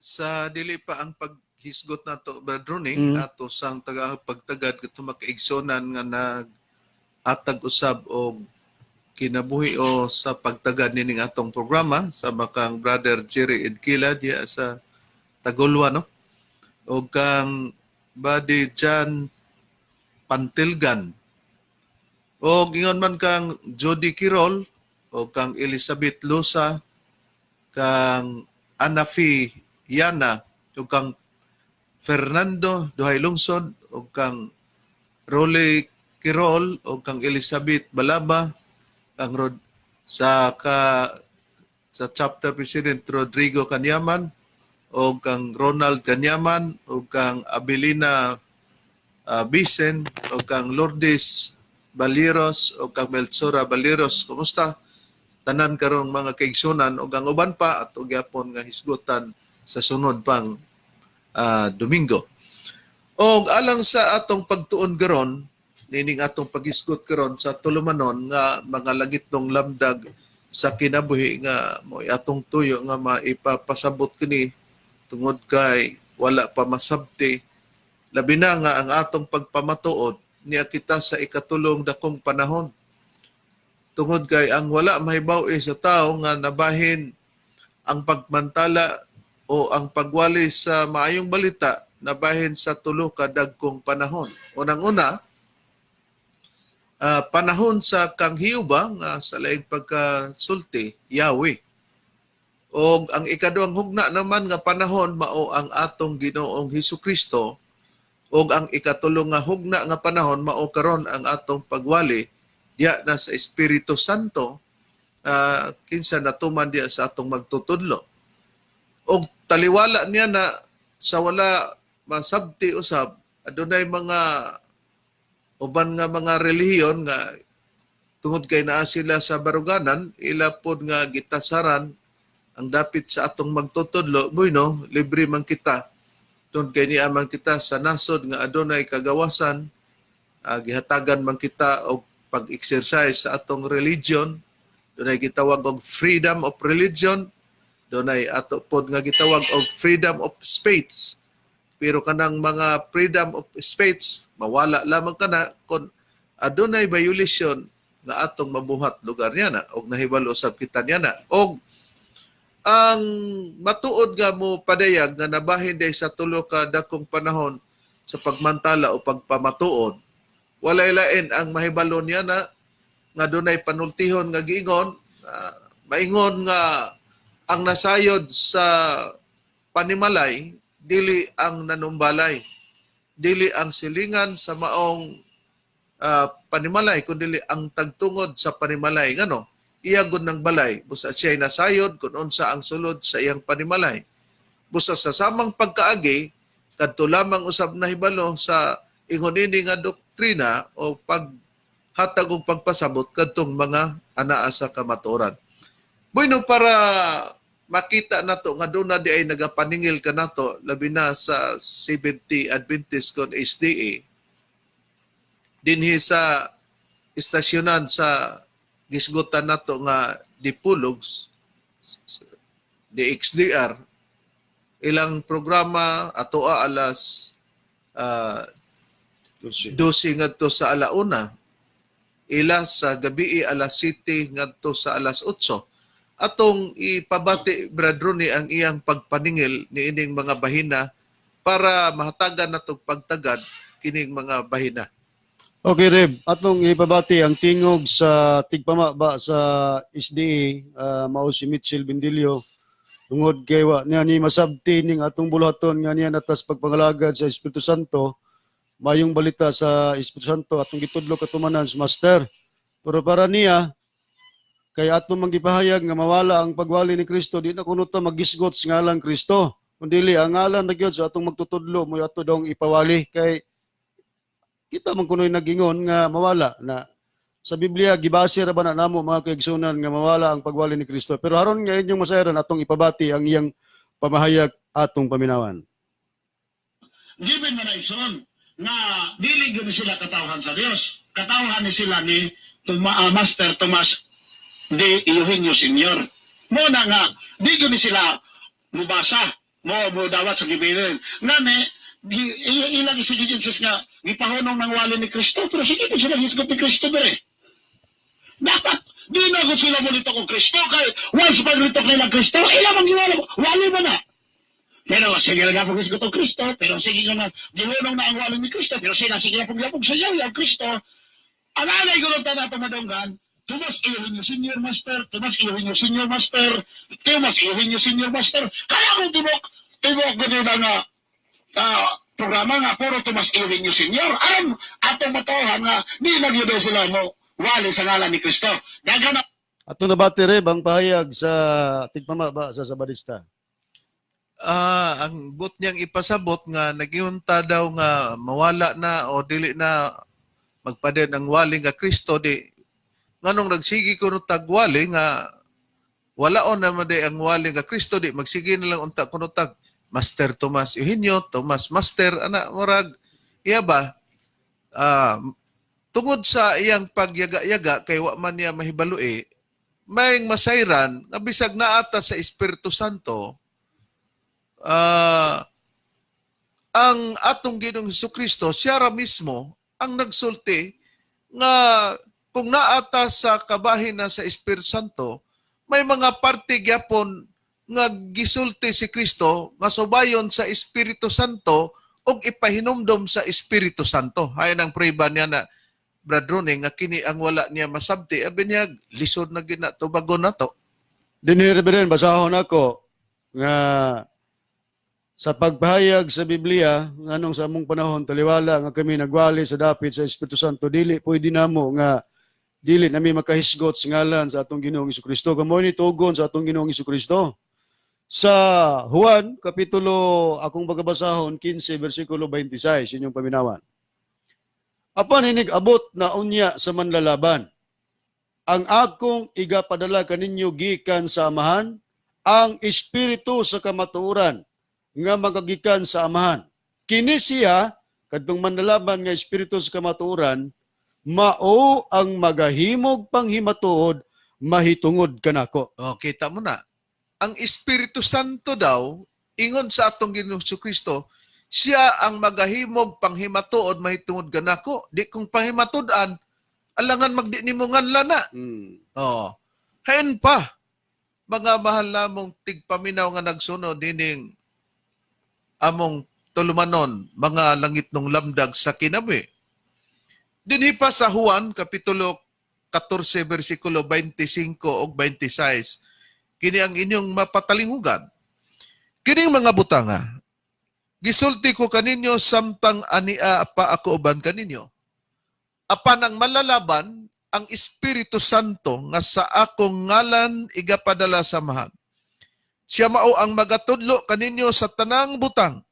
Sa dili pa ang paghisgot nato, Brad Rooney, ato sang taga pagtagad kato makaigsonan nga nag atag usab og kinabuhi o sa pagtagad nining atong programa, sama kang Brother Jerry Edkila diya sa Tagulwa, no, o kang Buddy John Pantilgan, o ingon man kang Jody Kirol, o kang Elizabeth Lusa, kang Anafi Yana, o kang Fernando Duhay Lungsod, o kang Rolly Kirol, o kang Elizabeth Balaba, kang Rod sa ka sa chapter president Rodrigo Kanyaman, o kang Ronald Kanyaman, o kang Abilina Bicen, o kang Lourdes Baliros, o kang Melchora Baliros. Kumusta tanan karong mga kaigsunan ug ang uban pa at gyapon nga hisgutan sa sunod pang Domingo. Og alang sa atong pagtuon karon, nining atong paghisgot karon sa tulumanon nga mga langitnong lamdag sa kinabuhi nga mo atong tuyo nga maipapasabot kini tungod kay wala pa masabti, labi na nga ang atong pagpamatuod niya kita sa ikatulong dakong panahon, tungod kay ang wala mahibaw sa tao nga nabahin ang pagmantala o ang pagwali sa maayong balita nabahin sa tulo ka dagkong panahon. Unang-una, panahon sa kang Hiyuba nga sa laing pagkasulti Yahweh. Og ang ikaduhang hugna naman nga panahon mao ang atong Ginoong Hesukristo, og ang ikatulo nga hugna nga panahon mao karon ang atong pagwali diya na sa Espiritu Santo, kinsa natuman diya sa atong magtutudlo. Og taliwala niya na sa wala masabti usab, adunay mga uban nga mga relihiyon nga tungod kay naa sila sa baruganan, ila pod nga gitasaran ang dapit sa atong magtutudlo. Bueno, libre man kita tungod kay niya man kita sa nasod nga adunay kagawasan, gihatagan man kita og pag-exercise sa atong religion. Dunay gitawag og freedom of religion, dunay ato pod nga gitawag og freedom of speech, pero kanang mga freedom of speech mawala lamang kana kung adunay violation nga atong mabuhat lugar niya na og nahibalo usab kita niya na. Og ang matuod nga mo padayag nga nabahin day sa tulo ka dakong panahon sa pagmantala o pagpamatuod, walay lain ang mahibalo niya na nga dunay panultihon nga giingon, maingon nga ang nasayod sa panimalay dili ang nanumbalay, dili ang silingan sa maong panimalay, kundi ang tagtungod sa panimalay. Ngano iya gud ng balay, busa siya nasayod kung unsa ang sulod sa iyang panimalay. Busa sa samang pagkaagi kadto lamang usab nahibalo sa ingon ini nga doktrina o paghatag og pagpasabot kadtong mga anaa sa kamatuoran. Bueno, para makita nato nga doon na di ay nagapaningil ka nato, labi na sa 70 Adventist kon SDA dinhi sa istasyonan sa gisgutan nato nga Dipulogs DXDR, ilang programa atoa alas 12 ngadto sa alauna, ila sa gabi alas 7 ngadto sa alas 8. Atong ipabati, Brad Rooney, ang iyang pagpaningil ni ining mga bahina para mahatagan natong pagtagad kining mga bahina. Okay, Reb. Atong ipabati ang tingog sa tigpama ba sa SDA, mao si Mitchell Bendilio. Tungod kay wa niya ni masabti ning atong buluhaton nga niya natas pagpangalagad sa Espiritu Santo, mayong balita sa Espiritu Santo atong gitudlo katumanan sa Master. Pero para niya, kay atong manggipahayag nga mawala ang pagwali ni Kristo, di na kuno ta magisgot sa ngalang Kristo. Kundili ang ngalan na gyud sa atong magtutudlo mo ato dong ipawali, kay kita man kuno'y nagingon nga mawala na. Sa Biblia gibase ra ba na namo, mga kaigsunan, nga mawala ang pagwali ni Kristo? Pero aron nga inyong masayran, atong ipabati ang iyang pamahayag, atong paminawan. Given na igsoon nga dili gyud sila katawhan sa Dios. Katawhan ni sila ni Master Tomas de Eugenio Senior. Mo na nga di gyud ni sila mubasa. Mo dawat sa gibilin. Ngani, ilang sige insist nga gipahunong ng wali ni Kristo, pero sige po sila hisgot ni Kristo dire. Dapat di na ko sila molitok og Kristo kay once paglitok nila Kristo, ila man giwala wali man na. Pero sige na po hisgot og Kristo, pero sige nga na gihunong na ang wali ni Kristo, pero sila sige na pong sa yaw ang Kristo. Ang anay ko lang nato madunggan, Tomas Eugenio Senior Master, Tomas Eugenio Senior Master, Tomas Eugenio Senior Master. Kaya kung tibok, tibok gano'n na nga programa nga puro Tomas Eugenio Senior. Aron atong matohan nga di na gyud sila mo wali sa ngalan ni Kristo. Daghan na Atong nabati, Reb, ang pahayag sa tigpama ba sa Sabadista. Ang but niyang ipasabot nga nagiunta daw nga mawala na o dili na magpaden ang wali nga Kristo, di nganong nagsigi kuno tag wali nga wala on naman di ang wali nga Kristo, di magsige na lang unta kuno tag Master Tomas Eugenio, Tomas Master, ana murag iya ba, tungod sa iyang pagyaga-yaga kay wa man niya mahibalui may masayran nga bisag naata sa Espiritu Santo, ang atong Ginoong Kristo siya ra mismo ang nagsulti nga kung naata sa kabahin na sa Espiritu Santo, may mga parte gyapon nga gisulti si Kristo nga subayon sa Espiritu Santo ug ipahinumdom sa Espiritu Santo. Hayan ang prueba niya na, Brad Rooney, nga kini ang wala niya masabti. Abi niya, lisod na gina tubagon na to. Dinhi, Reverend, basahon ako nga sa pagpahayag sa Biblia, nganong sa among panahon taliwala nga kami nagwali sa dapit sa Espiritu Santo, dili pwede namo nga dili nami makahisgot sa ngalan sa atong Ginoong Kristo. Kamo ni tugon sa atong Ginoong Kristo. Sa Juan kapitulo akong bagabasahon 15 bersikulo 26, inyong paminawan. Apan hinig abot na unya sa manlalaban ang akong igapadala kaninyo gikan sa Amahan, ang Espiritu sa kamatuoran nga magagikan sa Amahan. Kini siya, kadtong manlalaban nga Espiritu sa kamatuoran, mao ang magahimog panghimatuod mahitungod kanako. O, kita mo na. Ang Espiritu Santo daw, ingon sa atong Ginoong Kristo, siya ang magahimog panghimatuod mahitungod kanako. Di kung panghimatud-an, alangan magdi nimo nganla na. Oh. Hain pa, mga mahal namong tigpaminaw nga nagsunod dining among tulumanon, mga langit nung lamdag sa kinabuhi. Dinhi pa sa Juan, Kapitulo 14, versikulo 25 ug 26, kini ang inyong mapatalingugan. Kining mga butanga, gisulti ko kaninyo samtang ania pa ako uban kaninyo. Apan ang malalaban, ang Espiritu Santo nga sa akong ngalan igapadala sa Amahan. Siya mao ang magatudlo kaninyo sa tanang butang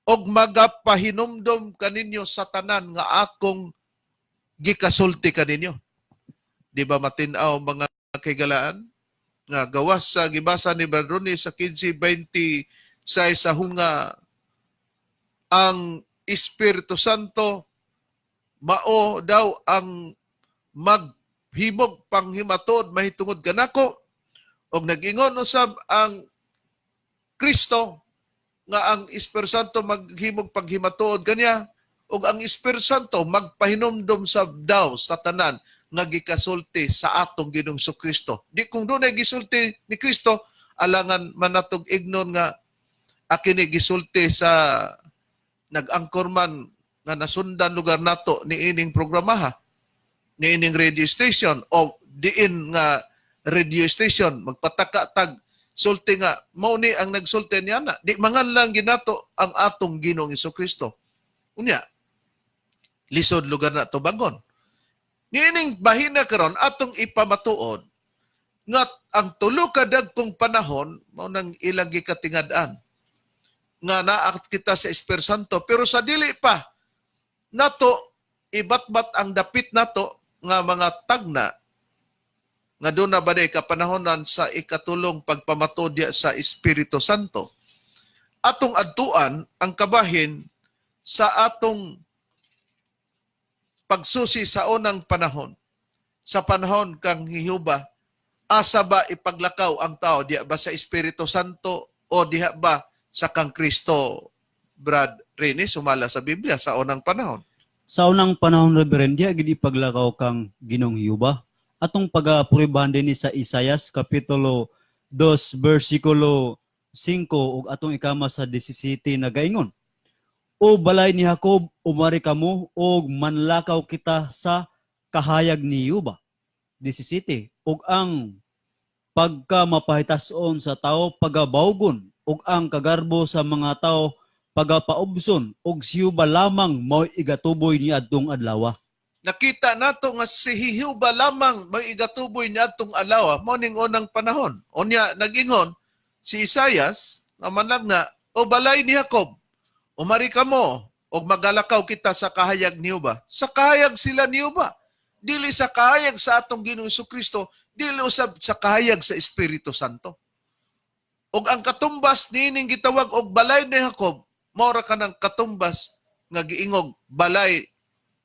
og magapahinumdom kaninyo sa tanan nga akong gikasulti kaninyo. Di ba matin-aw, mga kaigalaan, nga gawas sa gibasa ni Brad Ronnie sa 15:26 sa hunga ang Espiritu Santo mao daw ang maghimog panghimatod mahitungod kanako, og nag-ingon usab ang Kristo nga ang Espiritu Santo maghimog paghimatuod kaniya ug ang Espiritu Santo magpahinumdom sa daw sa tanan nga gikasulti sa atong Ginoong Kristo. Di kung dunay gisulti ni Kristo, alangan manatog ignon nga akini gisulti sa nag-angkor man nga nasundan lugar nato ni ining programaha, ni ining radio station o diin nga radio station, magpataka tag sulti nga mao ni ang nagsulti niya na di mangan lang ginato ang atong Ginoong Kristo. Unya lisod lugar na tubagon niining bahina. Karon atong ipamatuod nga ang tulo ka dagkong panahon mao nang ilang gikatingad-an nga naa kita sa Espiritu Santo, pero sa dili pa nato ibatbat ang dapit nato nga mga tagna nga doon na ba day kapanahonan sa ikatulong pagpamatod sa Espiritu Santo, atong adtuan ang kabahin sa atong pagsusi sa unang panahon, sa panahon kang Jehova. Asa ba ipaglakaw ang tao, diha ba sa Espiritu Santo o diha ba sa kang Kristo, Brad Rene, sumala sa Biblia sa unang panahon? Sa unang panahon, Reverend, diha gid ipaglakaw kang Ginoong Hiyuba. Atong pagapruebahan dinhi sa Isayas kapitulo 2 bersikulo 5 ug atong ikama sa 17 nagaingon: "O balay ni Jacob, umari kamo og manlakaw kita sa kahayag ni Yuba." 17. "Ug ang pagka mapahitason sa tao pagabawgon, ug ang kagarbo sa mga tao pagapaubson, ug si Yuba lamang mao'y igatuboy ni adtong adlaw." Nakita nato nga si Jehova lamang may igatuboy niadtong adlaw, mao ning unang panahon. Unya nagingon si Isayas nga managna, "O balay ni Jacob, umari kamo og magalakaw kita sa kahayag ni Jehova." Sa kahayag sila ni Jehova. Dili sa kahayag sa atong Ginoong Kristo, dili usab sa kahayag sa Espiritu Santo. Og ang katumbas niining gitawag og balay ni Jacob, mao ra kanang katumbas nga giingog balay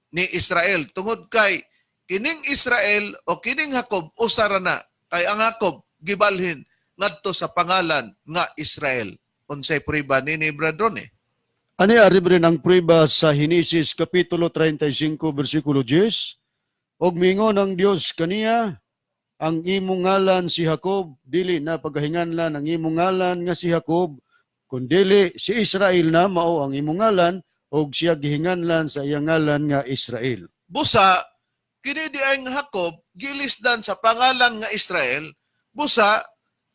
ni Israel, tungod kay kining Israel o kining Jacob usa ra na, kay ang Jacob gibalhin ngadto sa pangalan nga Israel. Unsay prueba nini, Brad Ronnie? Ani, Reverend, ang prueba sa Henesis kapitulo 35 bersikulo 10. "Og mingon ang Dios kaniya, ang imong ngalan si Jacob, dili na pagahinganlan ang imong ngalan nga si Jacob, kundili si Israel na mao ang imong ngalan, og siya gihinganlan sa iyang ngalan nga Israel." Busa kini di ay nga Jacob gilisdan sa pangalan nga Israel. Busa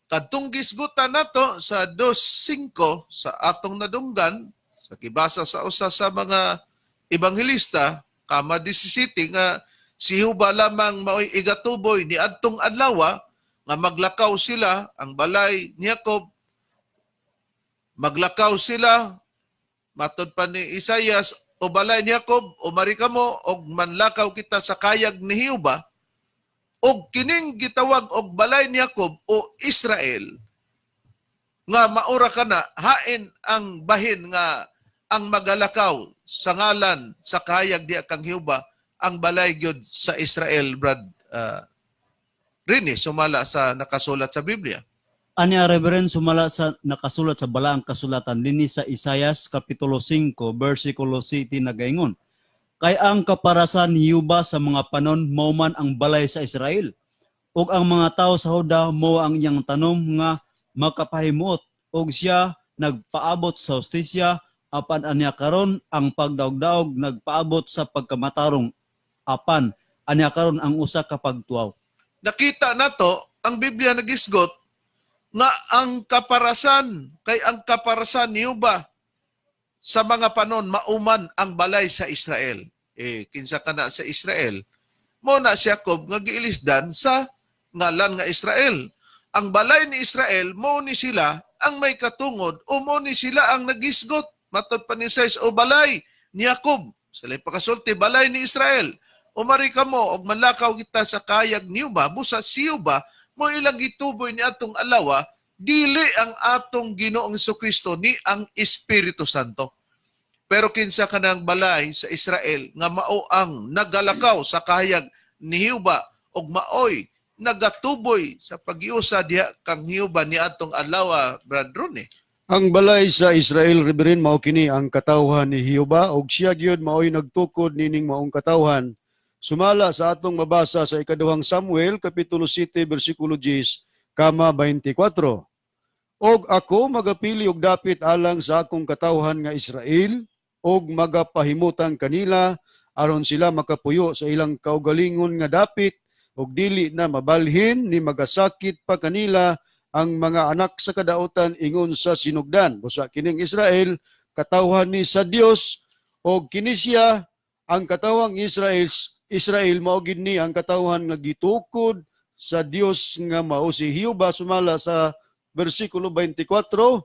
kadtong gisgutan nato sa 2:5 sa atong nadunggan sa gibasa sa usa sa mga ebanghelista kama 17 nga si Jehova lamang maoy igatuboy ni adtong adlaw, nga maglakaw sila, ang balay ni Jacob, maglakaw sila, matod pa ni Isayas, "O balay ni Jacob, umari kamo og manlakaw kita sa kayag ni Jehova." Og kining gitawag og balay ni Jacob o Israel nga maura kana, hain ang bahin nga ang magalakaw sa ngalan sa kahayag diha kang Jehova? Ang balay gyud sa Israel, Brad Rini, sumala sa nakasulat sa Biblia. Ani, Reverend, sumala sa nakasulat sa balaang kasulatan dinhi sa Isayas kapitulo 5 bersikulo 7 nagaingon: "Kay ang kaparasan ni Yuba sa mga panon mao man ang balay sa Israel, ug ang mga tawo sa Huda mao ang iyang tanom nga makapahimuot, ug siya nagpaabot sa hustisya, apan anya karon ang pagdaog-daog, nagpaabot sa pagkamatarong, apan anya karon ang usa ka pagtuaw." Nakita nato ang Biblia nagisgot nga ang kaparasan, kay ang kaparasan ni Jehova sa mga panon mauman ang balay sa Israel. Eh kinsa kana sa Israel? Mo na si Jacob nga giilisdan sa ngalan nga Israel. Ang balay ni Israel, mo ni sila ang may katungod o mo ni sila ang nagisgot. Matod pa ni Isaias, "O balay ni Jacob," sila pakasulti, "balay ni Israel, umari kamo og manlakaw kita sa kayag ni Jehova." Busa si Jehova mo ilang gituboy ni atong alawa, dili ang atong Ginoong Kristo ni ang Espiritu Santo. Pero kinsa kanang balay sa Israel nga mao ang nagalakaw sa kahayag ni Jehova og maoy nagatuboy sa pagiusa diha kang Jehova ni atong adlaw, Brad Ronnie? Ang balay sa Israel, Reverend, mao kini ang katawhan ni Jehova ug siya gyud maoy nagtukod nining maong katawhan. Sumala sa atong mabasa sa ikaduhang Samuel kapitulo 7 bersikulo 10 kama 24. "Og ako magapili og dapit alang sa akong katawhan nga Israel og magapahimutang kanila aron sila makapuyo sa ilang kaugalingon nga dapit ug dili na mabalhin ni magasakit pa kanila ang mga anak sa kadautan ingon sa sinugdan." Busa kining Israel katawhan ni sa Dios, og kini siya ang katawhang Israel. Israel mao gid ni ang katawhan nga gitukod sa Dios nga mao si Jehova sumala sa bersikulo 24: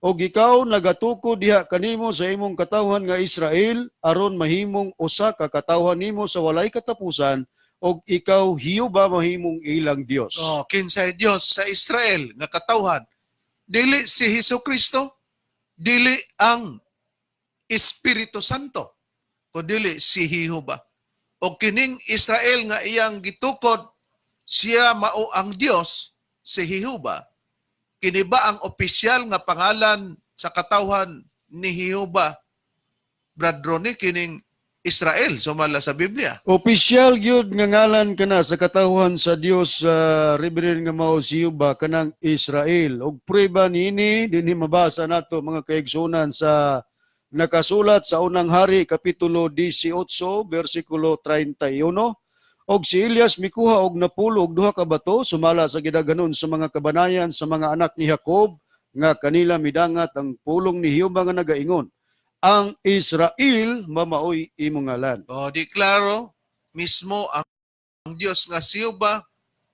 "Og ikaw nagatukod diha kanimo sa imong katawhan nga Israel aron mahimong usa ka katawhan nimo sa walay katapusan, og ikaw Jehova mahimong ilang Dios." Oh, kinsay Dios sa Israel nga katawhan? Dili si Hesus Kristo, dili ang Espiritu Santo, kundili si Jehova. O kining Israel nga iyang gitukod, siya mao ang Dios, si Jehova. Kini ba ang opisyal nga pangalan sa katawhan ni Jehova, Brad Ronnie, kining Israel sumala sa Biblia? Opisyal gyud nga ngalan kana sa katawhan sa Dios sa Reverend nga mao si Jehova, kanang Israel. Og prueba niini dinhi mabasa nato, mga kaigsunan, sa nakasulat sa Unang Hari kapitulo 18 bersikulo 31. Og si Elias mikuha og napulo og duha ka bato sumala sa gidaghanon sa mga kabanayan sa mga anak ni Jacob nga kanila midangat ang pulong ni Jehova nga nagaingon, "Ang Israel mamaoy imong ngalan." O di klaro mismo ang Dios nga si Jehova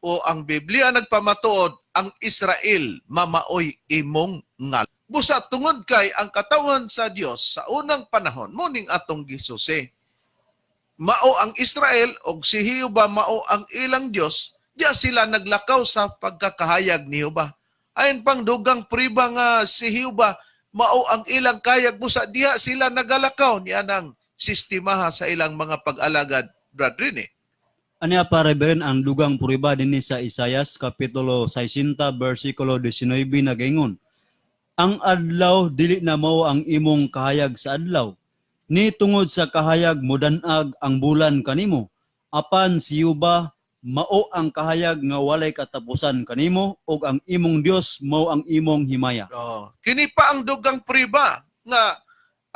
o ang Biblia nagpamatuod, "Ang Israel mamaoy imong ngal." Busa tungod kay ang katawan sa Dios sa unang panahon mo ning atong gisusi, mao ang Israel og si Jehova mao ang ilang Dios, diya sila naglakaw sa pagkakahayag ni Jehova. Ayon pang dugang priba nga si Jehova mao ang ilang kayag, busa diha sila nagalakaw niya ng sistimaha sa ilang mga pag-alagad, Brad Rene. Anya pa, Reverend, ang dugang prueba dinhi sa Isayas kapitulo 60 bersikulo 19 nagaingon, "Ang adlaw dili na mao ang imong kahayag sa adlaw. Ni tungod sa kahayag modanag ang bulan kanimo. Apan si Jehova mao ang kahayag nga walay katapusan kanimo ug ang imong Dios mao ang imong himaya." Oh, kini pa ang dugang priba nga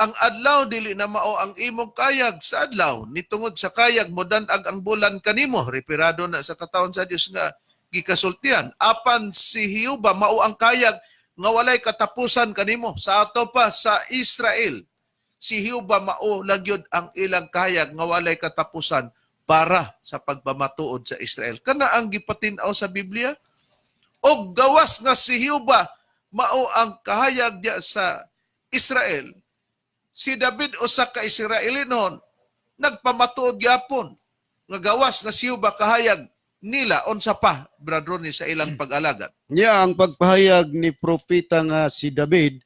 ang adlaw dili na mao ang imong kayag sa adlaw, ni tungod sa kayag modanag ang bulan kanimo, referado na sa katawhan sa Dios nga gikasultian. Apan si Jehova mao ang kayag nga walay katapusan kanimo. Sa ato pa sa Israel, si Jehova mao lagyod ang ilang kayag nga walay katapusan para sa pagpamatuod sa Israel. Kana ang gipatin-aw sa Biblia. Og gawas nga si Jehova mao ang kahayag diya sa Israel, si David usa ka Israelinon nagpamatuod gyapon nga gawas nga si Jehova kahayag nila. Unsa pa, Brad Ronnie, sa ilang pag-alagad? Niya ang pagpahayag ni propeta nga si David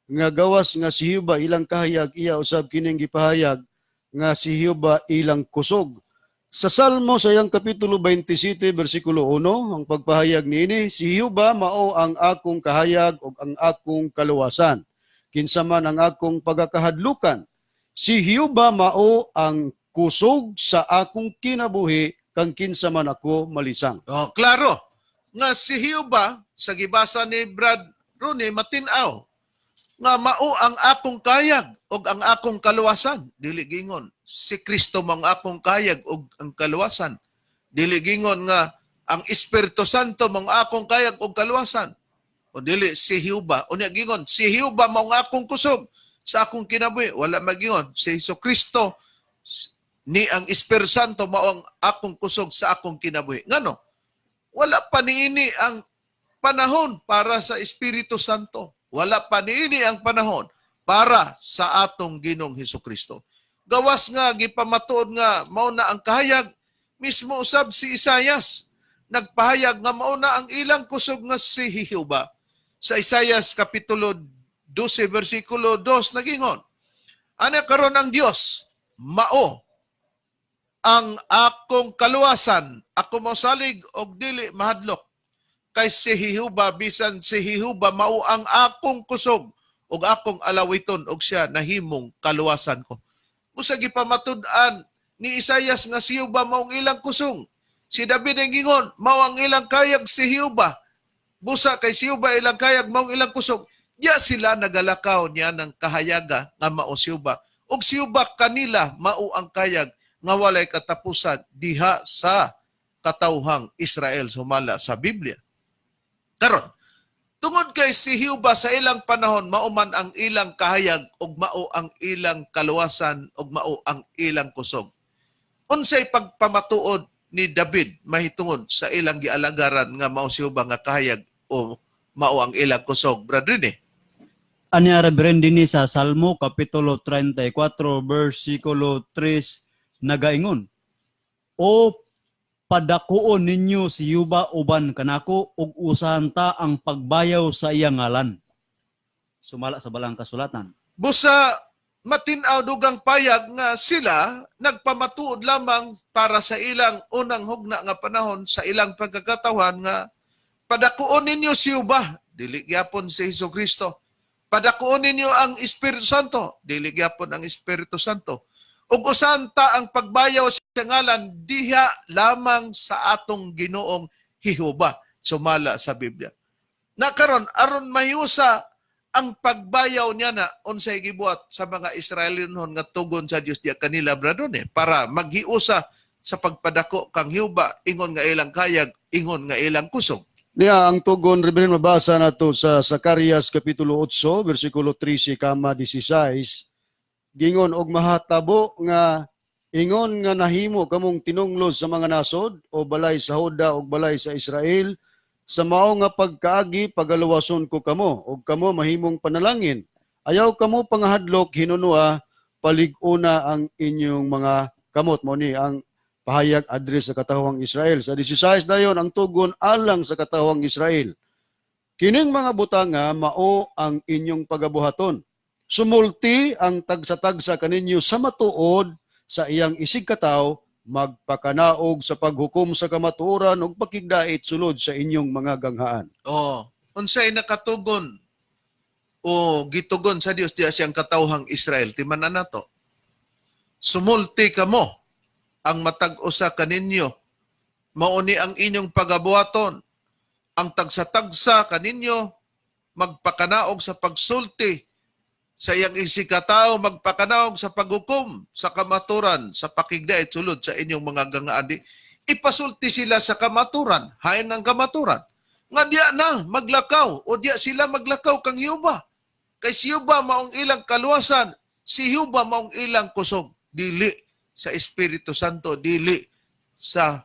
nga gawas nga si Jehova ilang kahayag, iya usab kining gipahayag nga si Jehova ilang kusog. Sa Salmo sa iyang kapitulo 27 bersikulo 1, ang pagpahayag niini, "Si Jehova mao ang akong kahayag ug ang akong kaluwasan. Kinsa man ang akong pagakahadlukan? Si Jehova mao ang kusog sa akong kinabuhi, kang kinsa man ako malisang." Oh, klaro nga si Jehova sa gibasa ni Brad Ronnie matin-aw nga mao ang akong kayag ug ang akong kaluwasan. Dili gingon si Kristo mao ang akong kayag ug ang kaluwasan. Dili gingon nga ang Espiritu Santo mao ang akong kayag ug kaluwasan. O dili si Jehova. Unya gingon si Jehova mao ang akong kusog sa akong kinabuhi. Wala magingon si Hesus Kristo ni ang Espiritu Santo mao ang akong kusog sa akong kinabuhi. Ngano? Wala pa niini ang panahon para sa Espiritu Santo. Wala pa niini ang panahon para sa atong Ginoong Hesus Kristo. Gawas nga gipamatuod nga mao na ang kahayag, mismo usab si Isayas nagpahayag nga mao na ang ilang kusog nga si Jehova. Sa Isayas kapitulo 12 bersikulo 2 nagingon, "Ana karon ang Dios mao ang akong kaluwasan, ako mosalig og dili mahadlok. Kay si Jehova, bisan si Jehova mao ang akong kusog ug akong alawiton og siya nahimong kaluwasan ko." Busa gipamatud-an ni Isayas nga si Jehova mao ang ilang kusog. Si David ang gingon, mao ang ilang kayag si Jehova. Busa kay si Jehova ilang kayag, mao ang ilang kusog. Diya sila nagalakaw niya ng kahayaga nga mao si Jehova. Ug si Jehova kanila mao ang kayag nga walay katapusan diha sa katawhang Israel sumala sa Biblia. Karon, tungod kay si Jehova sa ilang panahon mao man ang ilang kahayag ug mao ang ilang kaluwasan ug mao ang ilang kusog, unsay pagpamatuod ni David mahitungod sa ilang gialagaran nga mao si Jehova nga kahayag o mao ang ilang kusog, Brad Rene? Anya, Reverend, dinhi sa Salmo kapitulo 34 bersikulo 3 nagaingon, "O padakuon ninyo si Jehova uban kanako ug usahan ta ang pagbayaw sa iyang ngalan." Sumala sa balang kasulatan. Busa matin-aw dugang payag nga sila nagpamatuod lamang para sa ilang unang hugna nga panahon sa ilang pagkakatawan nga padakuon ninyo si Jehova, dili gyapon si Hesus Kristo. Padakuon ninyo ang Espiritu Santo, dili gyapon ang Espiritu Santo. Ug usan ta ang pagbayaw sa ngalan diha lamang sa atong Ginoong Jehova, sumala sa Biblia. Na karon, aron mahiusa ang pagbayaw niya na, unsay gibuhat sa mga Israelinhon nga tugon sa Dios diya kanila, bradon eh, para maghiusa sa pagpadako kang Jehova ingon nga ilang kayag, ingon nga ilang kusog? Niya ang tugon, Reverend, mabasa nato sa Zacarias kapitulo 8 bersikulo 13 kama 16. Gingon, "Og mahatabo nga ingon nga nahimo kamong tinunglos sa mga nasod, o balay sa Juda og balay sa Israel, sa mao nga pagkaagi pagaluwason ko kamo og kamo mahimong panalangin. Ayaw kamo pangahadlok, hinunua palig-una ang inyong mga kamot." Mo ni ang pahayag address sa katawhang Israel. Sa 16 dayon, ang tugon alang sa katawhang Israel. "Kining mga butanga mao ang inyong pagabuhaton. Sumulti ang tagsa-tagsa kaninyo sa matuod sa iyang isigkatawo, magpakanaog sa paghukom sa kamatuoran ug pakigdait sulod sa inyong mga ganghaan." Oh, unsay nakatugon o gitugon sa Dios diya siyang katawhang Israel? Timan nato. "Sumulti kamo ang matag usa kaninyo. Mao ni ang inyong pagabuhaton. Ang tagsa-tagsa kaninyo magpakanaog sa pagsulti sa iyang isigkatao, magpakanaog sa paghukom sa kamaturan, sa pakigdait sulod sa inyong mga gangaan." Di, ipasulti sila sa kamaturan, hain ang kamaturan nga diya na maglakaw o diya sila maglakaw kang Jehova. Kay si Jehova maong ilang kaluwasan, si Jehova maong ilang kusog, dili sa Espiritu Santo, dili sa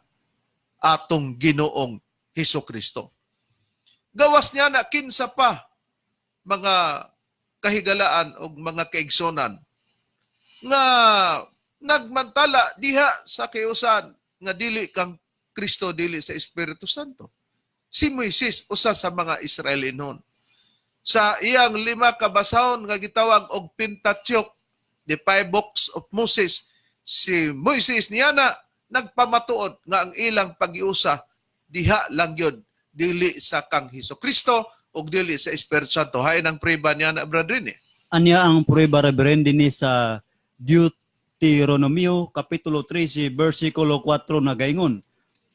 atong Ginoong Hesus Kristo. Gawas niya na, kinsa pa, mga kahigalaan o mga kaigsonan, nga nagmantala diha sa kiusan nga dili kang Kristo, dili sa Espiritu Santo? Si Moises, usa sa mga Israelinon. Sa iyang lima ka basahon nga gitawag og Pentateuch, the five books of Moses, si Moises niya na nagpamatuod nga ang ilang pag-iusa diha lang yun, dili sa kang Hesus Kristo ug dili sa Espiritu Santo. Hain ang prueba niya na, brethren eh. Anya ang prueba, Reverend, dinhi sa Deuteronomio kapitulo 13 versikulo 4, nagaingon,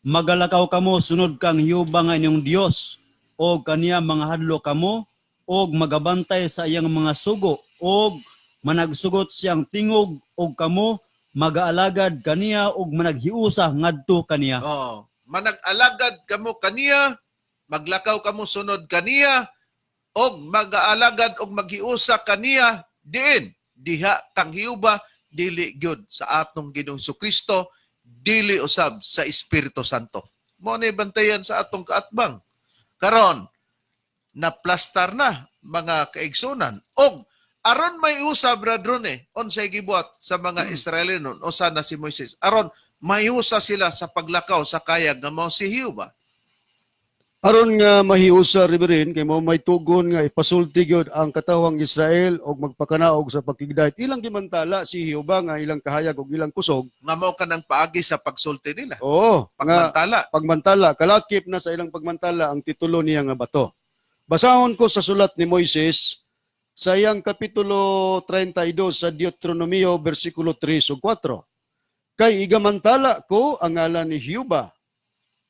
"Magalakaw kamo sunod kang Jehova nga inyong Dios og kaniya mangahadlok kamo og magabantay sa iyang mga sugo og managsugot siyang tingog og kamo magaalagad kaniya og managhiusa ngadto kaniya." Oh, manag-alagad kamo kaniya, maglakaw kamo sunod kaniya, og mag-aalagad og maghiusa kaniya diin diha kang Jehova, dili gyud sa atong Ginoong Kristo, dili usab sa Espiritu Santo. Mo ni bantayan sa atong kaatbang. Karon, naplastar na, mga kaigsunan. Og aron may usab, brethren eh, unsay gibuhat sa mga Israelinon, usa na si Moises, aron mayusa sila sa paglakaw sa kayag nga mao si Jehova? Aron nga mahiusa, Reverend, kay mo may tugon nga ipasulti gyud ang katawhang Israel og magpakanaog sa pagkigdait. Ilang gimantala si Jehova nga ilang kahayag og ilang kusog. Nga mao kanang paagi sa pagsulti nila. Oo, nga Pagmantala. Pagmantala, kalakip na sa ilang pagmantala ang titulo niya nga bato. Basahon ko sa sulat ni Moises sa iyang kapitulo 32 sa Deuteronomio bersikulo 3 ug 4. "Kay igamantala ko ang ngalan ni Jehova."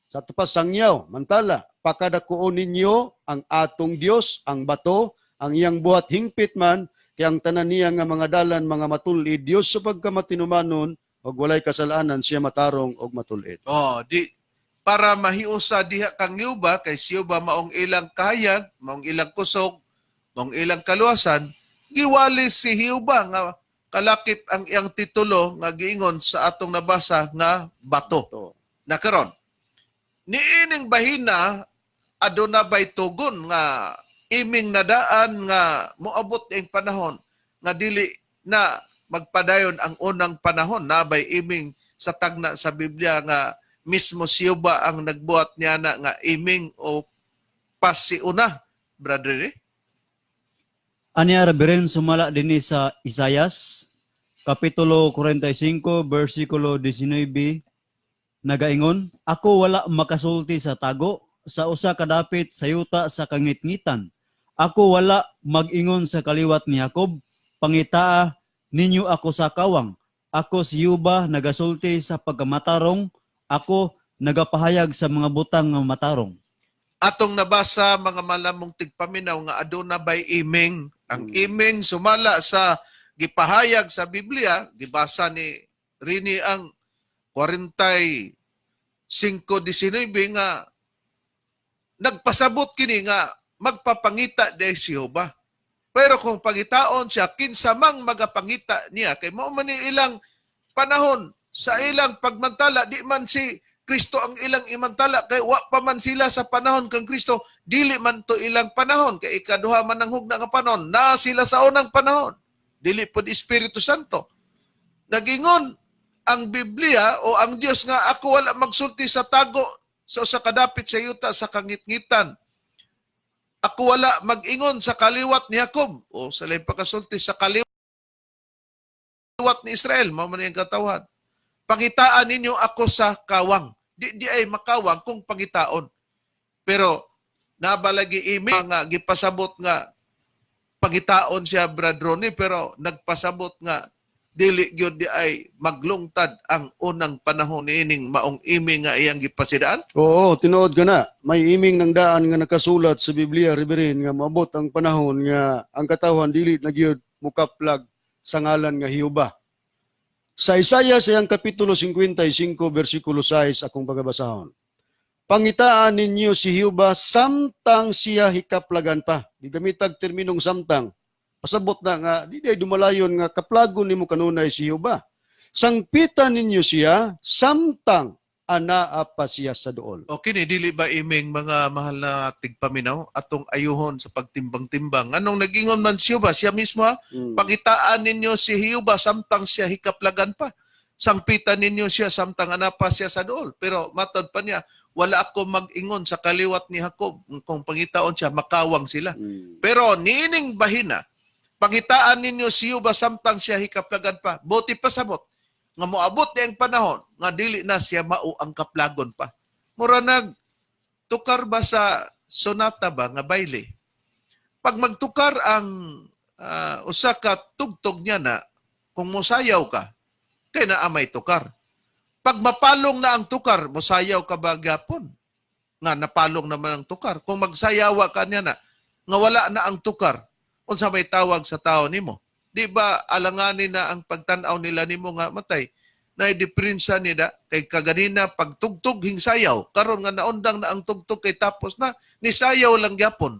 Sa ato pa sangyaw, mantala, "Pakadakuon ninyo ang atong Dios, ang bato, ang iyang buhat hingpit man, kay ang tanan niya nga mga dalan mga matul-id, Dios sa pagkamatinumanon, ug walay kasalanan siya, matarong og matul-id." Oh, di para mahiusa diha kang Jehova, kay si Jehova maong ilang kahayag, maong ilang kusog, maong ilang kaluwasan, giwali si Jehova nga kalakip ang iyang titulo nga giingon sa atong nabasa nga bato. To. Na karon, niining bahina, aduna bay tugon nga iming nadaan nga moabot ing panahon nga dili na magpadayon ang unang panahon na bay iming sa tagna sa Biblia nga mismo si Jehova ang nagbuhat niya na nga iming o pasiuna, brother eh? Anya, Reverend, sumala dinhi sa Isayas kapitulo 45 versikulo 19, nagaingon, "Ako wala makasulti sa tago sa usa ka dapit sa yuta sa kangitngitan. Ako wala mag-ingon sa kaliwat ni Jacob, pangitaa ninyo ako sa kawang. Ako si Yuba nagasulti sa pagkamatarong, ako nagapahayag sa mga butang nga matarong. Atong nabasa, mga malamong tigpaminaw, nga aduna bay iming. Ang iming sumala sa gipahayag sa Biblia, gibasa ni Rini ang 45:19 nga nagpasabot kini nga magpapangita de si Jehova. Pero kung pangitaon siya, kinsa mang magapangita niya, kay mao man ni ilang panahon sa ilang pagmantala, di man si Kristo ang ilang imantala kay wa pa man sila sa panahon kang Kristo, dili man to ilang panahon kay ikaduha man ang hugna nga panahon, na sila sa unang panahon, dili pod Espiritu Santo. Nagingon ang Biblia o ang Dios nga ako wala magsulti sa tago sa usa kadapit sa yuta sa kangitngitan. Ako wala mag-ingon sa kaliwat ni Jacob o sa laing pagkasulti sa kaliwat ni Israel, mao man ang katawhan. Pangitaan ninyo ako sa kawang. Di di ay makawang kung pangitaon. Pero nabalagi imi nga gipasabot nga pangitaon siya, Brad Ronnie, pero nagpasabot nga dili gyud di ay maglungtad ang unang panahon niining maong imi nga iyang gipasidaan. Oo, tinuod ka na. May iming ng daan nga nakasulat sa Biblia, Reverend, nga maabot ang panahon nga ang katawhan dili na gyud mukaplag sa ngalan nga Hiuba. Sa Isaiah sa iyang kapitulo 55 bersikulo 6 akong pagabasahon. Pangitaan ninyo si Hiuba samtang siya hikaplagan pa. Gigamitag terminong samtang. Pasabot na nga di day dumalayon nga kaplagon nimo kanunay si Hiuba. Sangpitan ninyo siya samtang anaa pa siya sa dool. Okay ni dili ba iming, mga mahal na tigpaminaw, atong ayuhon sa pagtimbang-timbang? Anong nagingon man siya ba siya mismo, ha? Pangitaan ninyo si Hiuba samtang siya hikaplagan pa. Sangpitan ninyo siya samtang anapa siya sa dool. Pero matod pa niya, wala ako mag-ingon sa kaliwat ni Jacob. Kung pangitaon siya, makawang sila. Pero niining bahina, pangitaan ninyo si Hiuba samtang siya hikaplagan pa. Buti pasabot nga moabot ni ang panahon nga dili na siya mao ang kaplagon pa. Mura nag tukar ba sa sonata ba nga baile? Pag magtukar ang usa ka tugtog niya na, kung mosayaw ka, kay naa may tukar. Pag mapalong na ang tukar, mosayaw ka ba gyapon? Nga napalong naman ang tukar. Kung magsayawa ka niya na, nga wala na ang tukar, unsa may tawag sa tao nimo? Di ba alanganin na ang pagtan-aw nila nimo nga matay? Na diferensya nila kay kaganina pagtugtog hingsayaw, karon nga naundang na ang tugtog kay tapos na, nisayaw lang gyapon.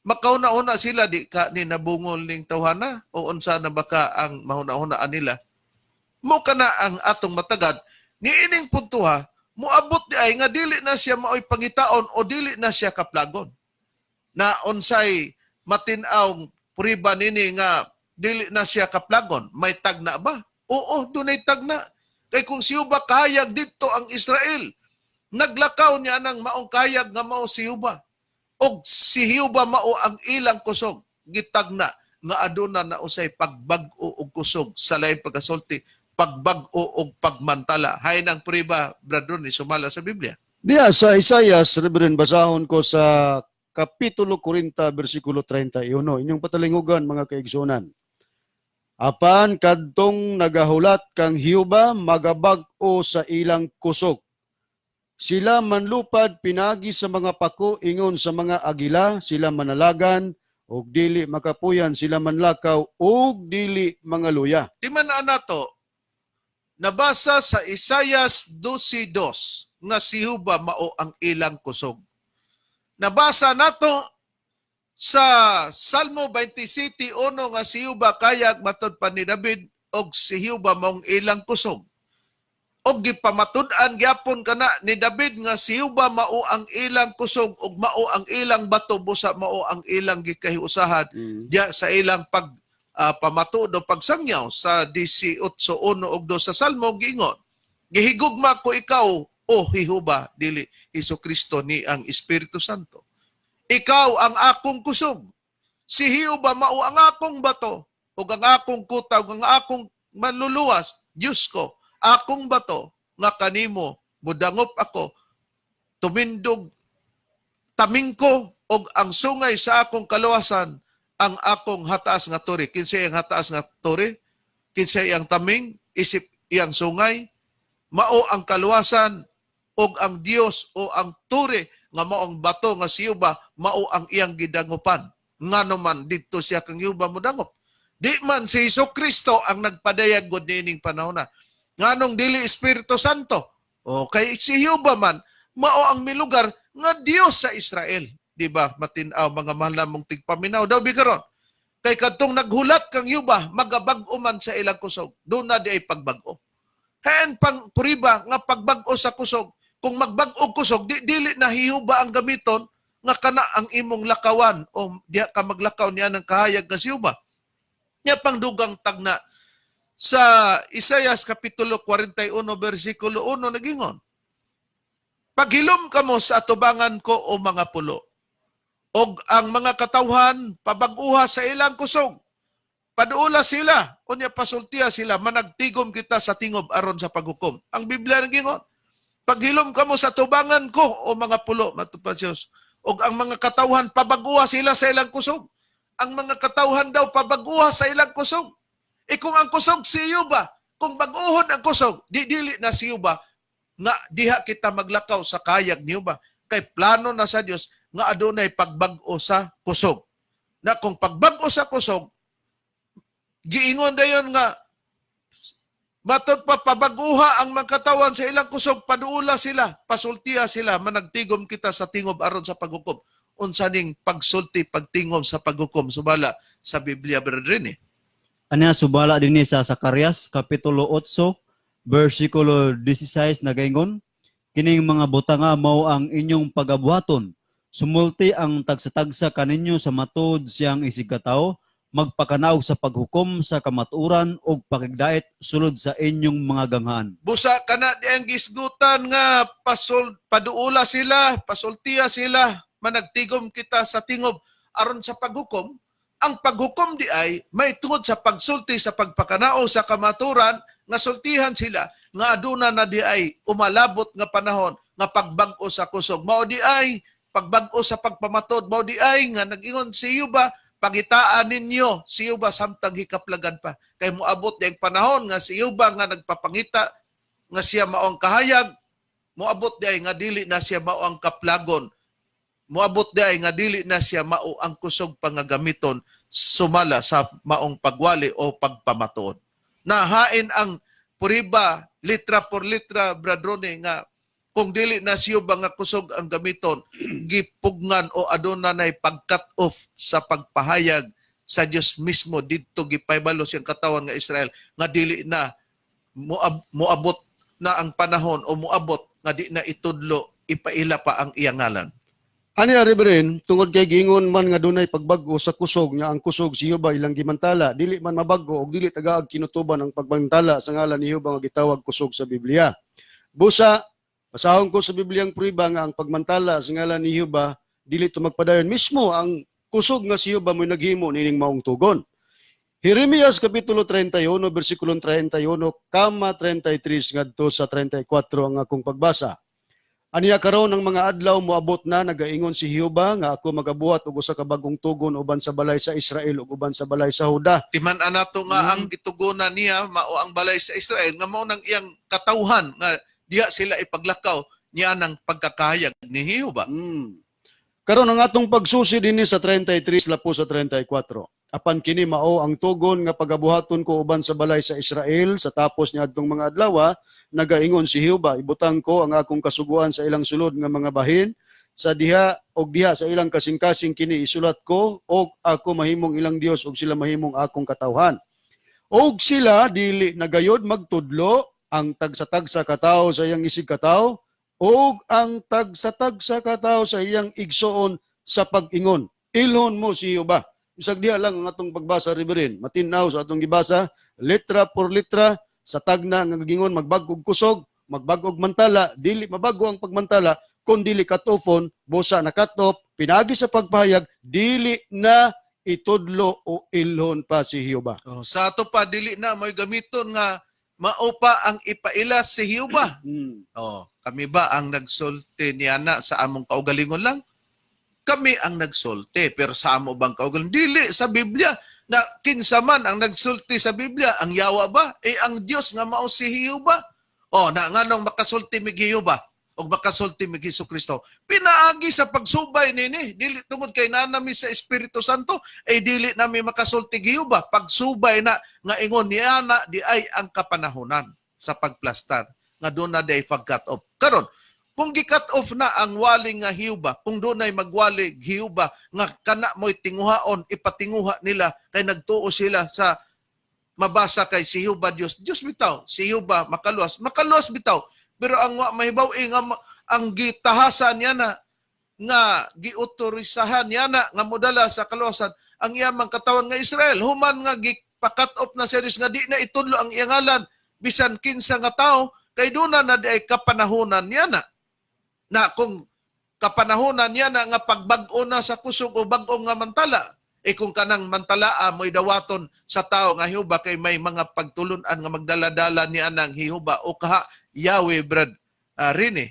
Makauna-una sila, di ka ni nabungol ning tawhana o unsa na baka ang mahuna-hunaan nila. Mo kana ang atong matagad niining puntuha, moabot di ay nga dili na siya maoy pangitaon o dili na siya kaplagon. Na unsay matin-aw puriba nini nga dili na siya kaplagon? May tagna ba? Oo, dunay tagna. Kay kung siyo ba kahayag dito ang Israel, naglakaw niya nang maong kahayag nga mao si Juba. Og si Juba mao ang ilang kusog, gitagna nga aduna na usay pagbag-o og kusog, sa laing pagkasulti, pagbag-o og pagmantala. Hay nang priba, brother, ni sumala sa Biblia. Diya sa Isaias, Reverend, basahon ko sa Kapitulo 40, versikulo 31. Inyong patalingugan, mga kaigsunan. Apan kadtong nagahulat kang Hiuba magabag-o sa ilang kusog. Sila manlupad pinagi sa mga pako ingon sa mga agila, sila manalagan og dili makapuyan, sila manlakaw og dili mangaluya. Di man na nato nabasa sa Isayas 12:2 nga si Huba mao ang ilang kusog. Nabasa nato sa Salmo 27:1 nga si Huba kayag matod pa ni David og si Huba maong ilang kusog. Og gipamatud-an gyapon kana ni David nga si Huba mao ang ilang kusog ug mao ang ilang bato, busa mao ang ilang gikahiusahan diya sa ilang pag pamatuod o pagsangyaw sa 18:1 ug 2 sa Salmo. Giingon, "Gihigugma ko ikaw, o Hihuba," dili Hesus Kristo ni ang Espiritu Santo. "Ikaw ang akong kusog. Si Hiuba mao ang akong bato ug ang akong kuta ug ang akong manluluwas, Diyos ko, akong bato nga kanimo mudangop ako, tumindog taming ko Ug ang sungay sa akong kaluwasan, ang akong hataas nga tore. Kinsa ang hataas nga tore? Kinsa ang taming isip iyang sungay? Mao ang kaluwasan ug ang Dios o ang tore nga mao ang bato nga si Jehova, mao ang iyang gidangupan. Ngano man didto siya kang Jehova modangop? Di man si Hesus Kristo ang nagpadayag gud niining panahon na. Nganong dili Espiritu Santo? O kay si Jehova man mao ang milugar nga Dios sa Israel. Di ba? Matin-aw, mga mahal namong tigpaminaw daw bi karon. Kay kadtong naghulat kang Jehova, magabag-o man sa ilang kusog. Doon na di ay pagbag-o. Hain pang puriba nga pagbag-o sa kusog. Kung magbag-o kusog, di dili na Jehova ang gamiton nga kana ang imong lakawan o diha ka maglakaw niya ng kahayag nga si Jehova. Nya pang dugang tagna sa Isayas kapitulo 41 bersikulo 1, nagingon: "Paghilom kamo sa atubangan ko, o mga pulo. Og ang mga katawhan pabag-uha sa ilang kusog. Paduula sila, unya pasultiya sila, managtigom kita sa tingob aron sa paghukom." Ang Biblia nagingon, "Paghilom kamo sa tubangan ko, o mga pulo," matupad Diyos. "Og ang mga katawhan pabaguha sila sa ilang kusog." Ang mga katawhan daw pabaguha sa ilang kusog. E kung ang kusog si Yuba, kung baguhon ang kusog, di dili na si Yuba nga diha kita maglakaw sa kayag niyo ba? Kay plano na sa Dios nga adunay pagbag-o sa kusog. Na kung pagbag-o sa kusog, giingon dayon nga matod pa, pabaguha ang mga katawan sa ilang kusog, paduula sila, pasultiya sila, managtigom kita sa tingob aron sa paghukom. Unsa ning pagsulti, pagtingom sa paghukom sumala sa Biblia, brethren, eh? Anya subala dinhi sa Zacarias kapitulo 8 bersikulo 16, nagaingon: "Kining mga butanga mao ang inyong pagabuhaton: sumulti ang tagsa-tagsa kaninyo sa matuod siyang isigkatawo, magpakanaog sa paghukom sa kamatuoran ug pakigdait sulod sa inyong mga ganghaan." Busa kana di ang gisgutan nga pasul paduula sila, pasultiya sila, managtigom kita sa tingob aron sa paghukom. Ang paghukom di ay may tungod sa pagsulti sa pagpakanao sa kamaturan nga sultihan sila nga aduna na di ay umalabot nga panahon nga pagbag-o sa kusog. Mao di ay pagbag-o sa pagpamatod, mao di ay nga nag-ingon si Yuba, "Pangitaan ninyo si Yuba samtang hikaplagan pa." Kay moabot di ang panahon nga si Yuba nga nagpapangita nga siya mao ang kahayag, moabot di ay nga dili na siya mao ang kaplagon. Moabot di ay nga dili na siya mao ang kusog pangagamiton sumala sa maong pagwali o pagpamatuod. Nahain ang puriba litra por litra, bradrone, nga kung dili na siya ba nga kusog ang gamiton, gipugngan o aduna nay pag-cut off sa pagpahayag sa Dios mismo. Didto gipahibalo siyang katawan nga Israel nga dili na moabot na ang panahon o moabot nga di na itudlo, ipaila pa ang iyang ngalan. Ani, Reverend, tungod kay giingon man nga dunay pagbag-o sa kusog, nga ang kusog si Jehova ilang gimantala, dili man mabag-o og dili tagaag kinutuban ang pagmantala sa ngalan ni Jehova nga gitawag kusog sa Biblia. Busa, basahon ko sa Bibliang prueba nga ang pagmantala sa ngalan ni Jehova dili to magpadayon, mismo ang kusog nga si Jehova mo'y naghimo nining maong tugon. Jeremias kapitulo 31 bersikulo 31 kama 33 ngadto sa 34 ang akong pagbasa. "Aniya karon ang mga adlaw moabot na, nagaingon si Jehova, nga ako magabuhat og usa ka bag-ong tugon uban sa balay sa Israel ug uban sa balay sa Juda." Timan-an nato nga ang gitugunan niya mao ang balay sa Israel nga mao nang iyang katawhan nga diha sila ipaglakaw niya ng pagkakahayag ni Jehova. "Karon ang atong pagsusi dinhi sa 33 lapo sa 34. Apan kini mao ang tugon nga pagabuhaton ko uban sa balay sa Israel sa tapos niadtong mga adlaw, nagaingon si Jehova. Ibutang ko ang akong kasuguan sa ilang sulod nga mga bahin sa diha og diha sa ilang kasing-kasing kini isulat ko, og ako mahimong ilang Dios og sila mahimong akong katawhan. Og sila dili nagayod magtudlo ang tagsa-tagsa katawo sa iyang isig katawo ug ang tagsa-tagsa katawo sa iyang igsoon sa pag-ingon, 'Ilhon mo si Jehova.'" Bisag diha lang ang atong pagbasa, Reverend. Matin-aw sa atong gibasa, letra por letra, sa tagna nga gingon magbag-og kusog, magbag-og mantala, dili mabago ang pagmantala kung dili cut-offon, busa na cut off, pinagi sa pagpahayag, dili na itudlo o ilhon pa si Jehova. Oh, sa ato pa dili na mo'y gamiton nga mao pa ang ipaila si Jehova. Oh, kami ba ang nagsulti niya na sa among kaugalingon lang? Kami ang nagsulti, pero sa amo bang kaugalingon? Dili sa Biblia na kinsa man ang nagsulti sa Biblia, ang yawa ba? Eh ang Dios nga mao si Jehova. Oh, na nganong makasulti mig Jehova og makasulti mig Hesus Kristo? Pinaagi sa pagsubay nini, dili tungod kay nanami sa Espiritu Santo, eh dili nami makasulti Jehova. Pagsubay na nga ingon niya na di ay ang kapanahonan sa pagplastar nga doon na di ay pag-cut off. Karon, kung gi-cut off na ang wali nga Jehova, kung doon ay magwali Jehova nga kana mo'y tinguhaon, ipatinguha nila kay nagtuo sila sa mabasa kay si Jehova Dios. Dios bitaw, si Jehova makaluwas, makaluwas bitaw. Pero ang wa mahibaw eh, nga ang gitahasan niya na nga giutorisahan niya na nga modala sa kaluwasan ang iyang katawan nga Israel, human nga gipa-cut off na series nga di na itudlo ang iyang ngalan bisan kinsa nga tao, kay doon na di ay kapanahonan niya na na kung kapanahonan niya na nga pagbag-o na sa kusog o bag-o nga mantala, eh kung kanang mantalaa mo'y dawaton sa tao nga Jehova, kay may mga pagtulunan nga magdala-dala niya ng Jehova o kaha Yahweh, Brad Rini,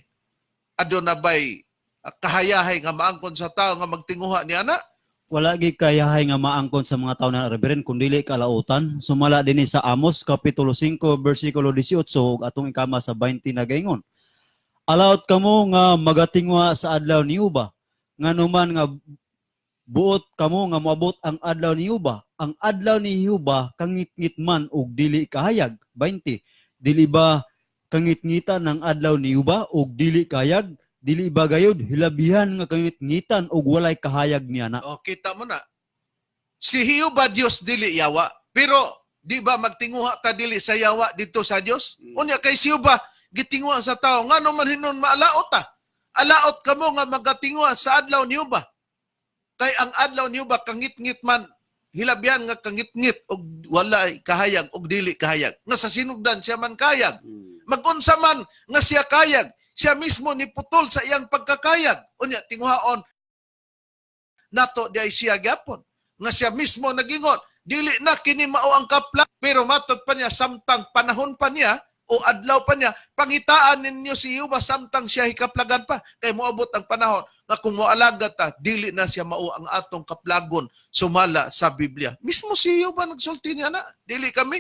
aduna bay kahayahay nga maangkon sa tao nga magtinguha niya na? Wala gi kayahay nga maangkon sa mga tao na, Reverend, kun dili kalautan. Sumala dinhi sa Amos kapitulo 5 bersikulo 18 ug atong ikama sa 20, nagaingon: "Alaot kamo nga magatingwa sa adlaw ni Jehova, nganuman nga buot kamo nga moabot ang adlaw ni Jehova? Ang adlaw ni Jehova kangitngit man ug dili kahayag." 20. "Dili ba kangitngitan ang adlaw ni Jehova ug dili kahayag? Dili ba gayud hilabihan nga kangitngitan ug walay kahayag niya na?" O, kita mo na. Si Jehova Dios, dili yawa. Pero di ba magtinguha ta dili sa yawa dito sa Dios? Unya kay si Jehova gitinguha sa tao, ngano man hinon maalaot ta? "Alaot kamo nga magatinguha sa adlaw ni Jehova. Kay ang adlaw ni Jehova kangitngit man, hilabihan nga kangitngit og walay kahayag og dili kahayag." Nga sa sinugdan siya man kayag. Magunsa man nga siya kayag, siya mismo ni putol sa iyang pagkakayag. Unya tinguhaon nato di ay siya gyapon. Nga siya mismo nagingon, dili na kini mao ang kapla, pero matod pa niya samtang panahon pa niya o adlaw pa niya, pangitaan ninyo si Jehova samtang siya hikaplagan pa, kay moabot ang panahon nga kung moalagad ta, dili na siya mao ang atong kaplagon sumala sa Biblia. Mismo si Jehova nagsulti niya na, dili kami.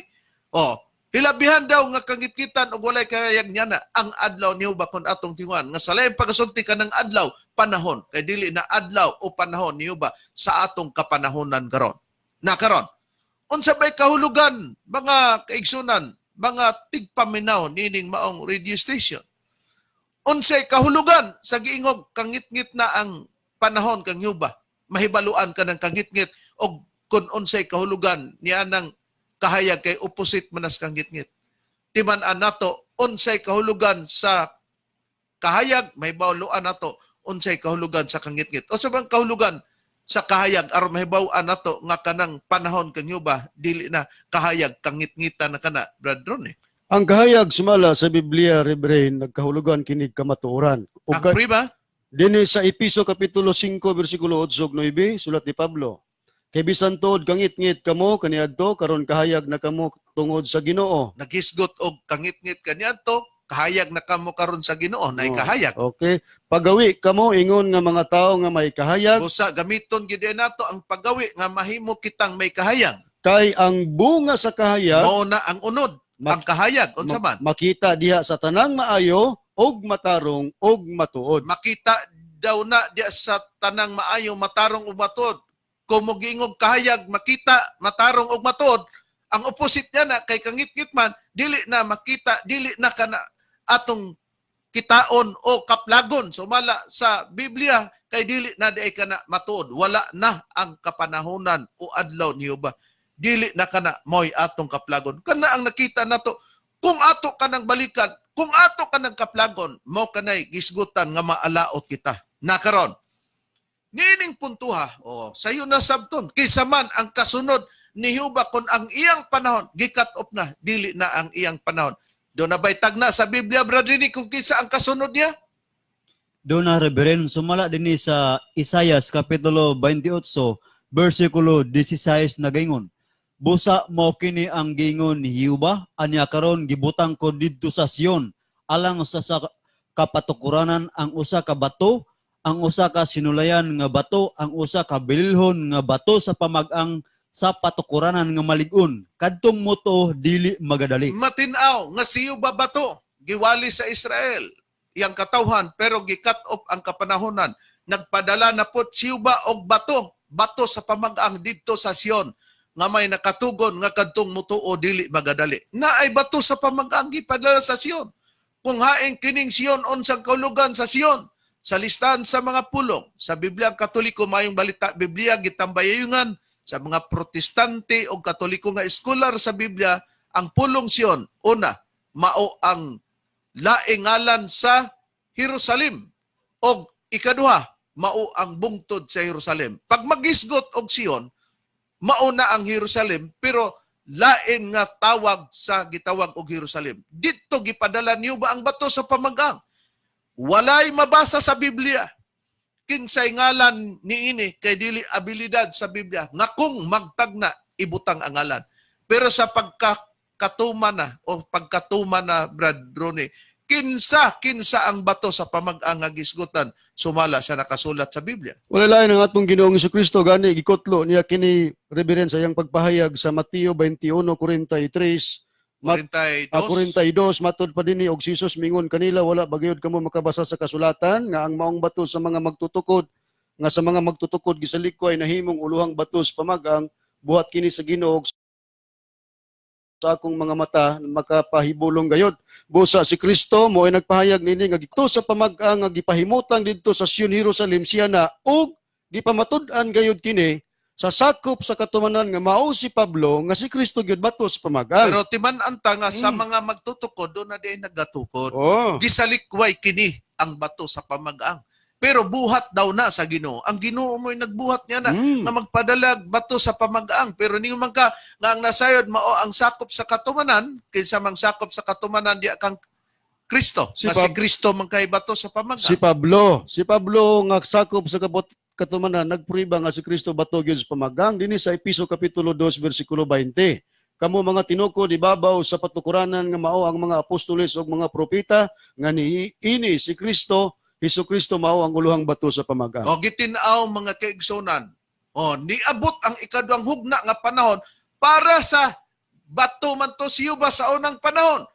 Oh, hilabihan daw nga kangitkitan og walay kahayag niya na ang adlaw ni Jehova kung atong tinguan nga sa laing pagasulti ka ng adlaw, panahon, kay dili na adlaw o panahon ni Jehova sa atong kapanahonan karon. Na karon, unsa bay kahulugan, mga kaigsunan, mga tigpaminaw nining maong radio station? Unsay kahulugan sa giingog kangitngit na ang panahon kang Jehova? Mahibaluan ka ng kangitngit og kung unsay kahulugan niya ng kahayag, kay opposite man as kangitngit. Timan-an nato unsay kahulugan sa kahayag, mahibaluan nato unsay kahulugan sa kangitngit. O sa bang kahulugan sa kahayag aron mahibaw-an nato nga kanang panahon kang Jehova dili na kahayag, kangitngitan na kana, Brad Ron eh. Ang kahayag sumala sa Biblia, Reverend, nagkahulugan kini kamatuoran. Ug Ang prima, dinhi sa Episo kapitulo 5 bersikulo 8 ug 9, sulat ni Pablo: "Kay bisan tuod kangitngit kamo kaniadto, karon kahayag na kamo tungod sa Ginoo." Naghisgot og kangitngit kaniadto, kahayag na kamo karon sa Ginoo, nay Oh. kahayag. Okay. "Pagawi kamo ingon nga mga tawo nga may kahayag," Busa gamiton gid nato ang paggawi nga mahimo kitang may kahayag. "kay ang bunga sa kahayag" Mao na ang unod, ang kahayag unsa man? "makita diha sa tanang maayo og matarong og matuod." Makita daw na diya sa tanang maayo, matarong ug matuod. Kung mogiingog kahayag, makita, matarong ug matuod, ang opposite niya na kay kangitngit man, dili na makita, dili na kana atong kitaon o kaplagon sumala sa Biblia, kay dili na di ay kana matuod. Wala na ang kapanahonan o adlaw ni Jehova, dili na kana mo'y atong kaplagon. Kana ang nakita nato kung ato kanang balikan, kung ato kanang kaplagon, mo kanay gisgutan nga maalaot kita na karon niining puntuha. O sayo na sabton kaysa man ang kasunod ni Jehova kung ang iyang panahon gi-cut off na, dili na ang iyang panahon. Do na bay tagna sa Biblia, Brother Rini, kung kinsa ang kasunod niya? Do na, Reverend, sumala dinhi sa Isayas kapitulo 28 bersikulo 16, nagaingon: "Busa mao kini ang giingon ni Jehova, anya karon gibutang ko didto sa Sion alang sa kapatukuranan ang usa ka bato, Ang usa ka sinulayan nga bato, ang usa ka bililhon nga bato sa pamag-ang sa patukuranan nga malig-on. Kadtong moto dili magadali. Matinaw nga siyo ba bato giwali sa Israel iyang katawhan, pero gi-cut off ang kapanahonan. Nagpadala na po siyo ba og bato, bato sa pamag-ang didto sa Sion nga may nakatugon nga kadtong mutuo dili magadali. Naay bato sa pamag-ang gipadala sa Sion. Kung hain kining Sion, unsang kaulugan sa Sion? Sa listahan sa mga pulong sa Biblia Katoliko, mayong balita Biblia, gitambayayungan sa mga Protestante o Katoliko nga scholar sa Biblia, ang pulong Sion, una, mao ang laing ngalan sa Jerusalem, og ikaduha, mao ang bungtod sa Jerusalem. Pag magisgot og Sion, mao na ang Jerusalem, pero lain nga tawag sa gitawag og Jerusalem. Didto gipadala niyo ba ang bato sa pamagang? Walay mabasa sa Biblia kinsay ngalan niini kay dili abilidad sa Biblia nga kung magtagna ibutang ang ngalan. Pero sa pagkakatuma na o pagkatuma na, Brad Ronnie, kinsa kinsa ang bato sa pamag-ang nga gisgutan sumala sa nakasulat sa Biblia? Wala lain ang atong Ginoong Kristo, gani gikotlo niya kini, Reverend, sa iyang pagpahayag sa Mateo 21:43. 42. Ah, 42. Matod pa dinhi, og si Jesus mingon kanila, "Wala ba gayud kamo makabasa sa kasulatan nga ang maong bato sa mga magtutukod nga sa mga magtutukod gisalikway, nahimong uluhang bato sa pamagang? Buhat kini sa Ginoo, sa akong mga mata makapahibulong gayod." Busa si Kristo mo ay nagpahayag nini nga didto sa pamag-ang nga gipahimutang didto sa Sion, Jerusalem, siya na, ug gipamatud-an gayud kini sa sakop sa katumanan nga mao si Pablo nga si Kristo gyud bato sa pamag-ang. Pero timan-an ta nga sa mga magtutukod doon na di nagatukod. Gisalikway kini ang bato sa pamag-ang. Pero buhat daw na sa Ginoo. Ang Ginoo mo'y nagbuhat niya na nga magpadalag bato sa pamag-ang. Pero niyo man ka nga ang nasayod mao ang sakop sa katumanan, kinsa mang sakop sa katumanan diya kang Kristo. Si Nga si Kristo man kay bato sa pamag-ang. Si Pablo nga sakop sa katumanan nagprueba nga si Kristo bato gyud sa pamagang dinhi sa Episo kapitulo 2 bersikulo 20. "Kamo mga tinukod ibabaw sa patukuranan nga mao ang mga apostoles ug mga propeta, nga ni ini si Kristo, Hesus Kristo mao ang uluhang bato sa pamagang." O gitin-aw, mga kaigsunan. O niabot ang ikaduhang hugna nga panahon para sa bato man to siyo ba sa unang panahon,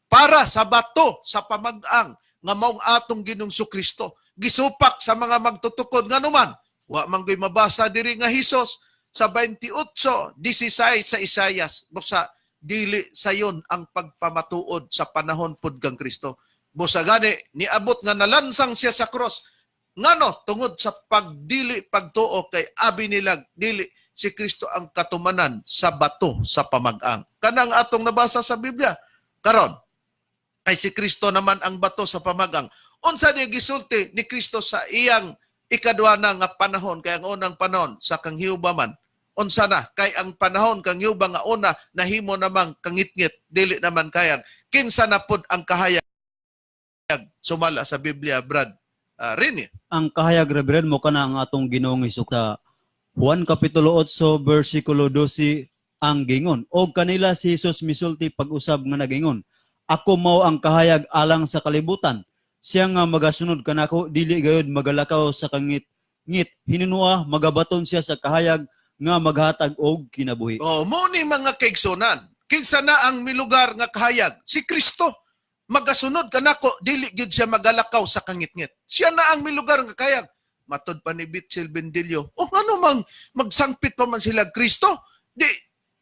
para sa bato sa pamag-ang nga maong atong Ginoong Kristo. Gisupak sa mga magtutukod, nganuman wa man goy mabasa diri nga Hesus sa 28:16 sa Isayas. Busa dili sayon ang pagpamatuod sa panahon pud kang Kristo. Busa gani niabot nga nalansang siya sa cross. Ngano? Tungod sa pagdili pagtuo kay abi nilag dili si Kristo ang katumanan sa bato sa pamag-ang. Kanang atong nabasa sa Biblia. Karon ay si Kristo naman ang bato sa pamagang. Unsa ni gisulti ni Kristo sa iyang ikaduha na nga panahon, kay ang unang panahon sa kang Hiuba man? Unsa na kay ang panahon kang Hiuba nga una nahimo namang kangitngit, dili naman kayag. Kinsa na pod ang kahayag sumala sa Biblia, Brad Rene? Ang kahayag, Reverend, mo kana ang atong Ginoong Hesus sa Juan kapitulo 8 bersikulo 12 ang gingon. "Og kanila si Jesus misulti pag-usab nga nagingon, 'Ako mao ang kahayag alang sa kalibutan. Siya nga magasunod kanako dili gayud magalakaw sa kangit ngit, hinunua magabaton siya sa kahayag nga maghatag og kinabuhi.'" Oh, mo ni mga kaigsunan. Kinsa na ang milugar nga kahayag? Si Kristo. Magasunod kanako dili gyud siya magalakaw sa kangitngit. Siya na ang milugar nga kahayag. Matod pa ni Bitchel Bendillo. O ngano mang magsangpit pa man sila Kristo? Di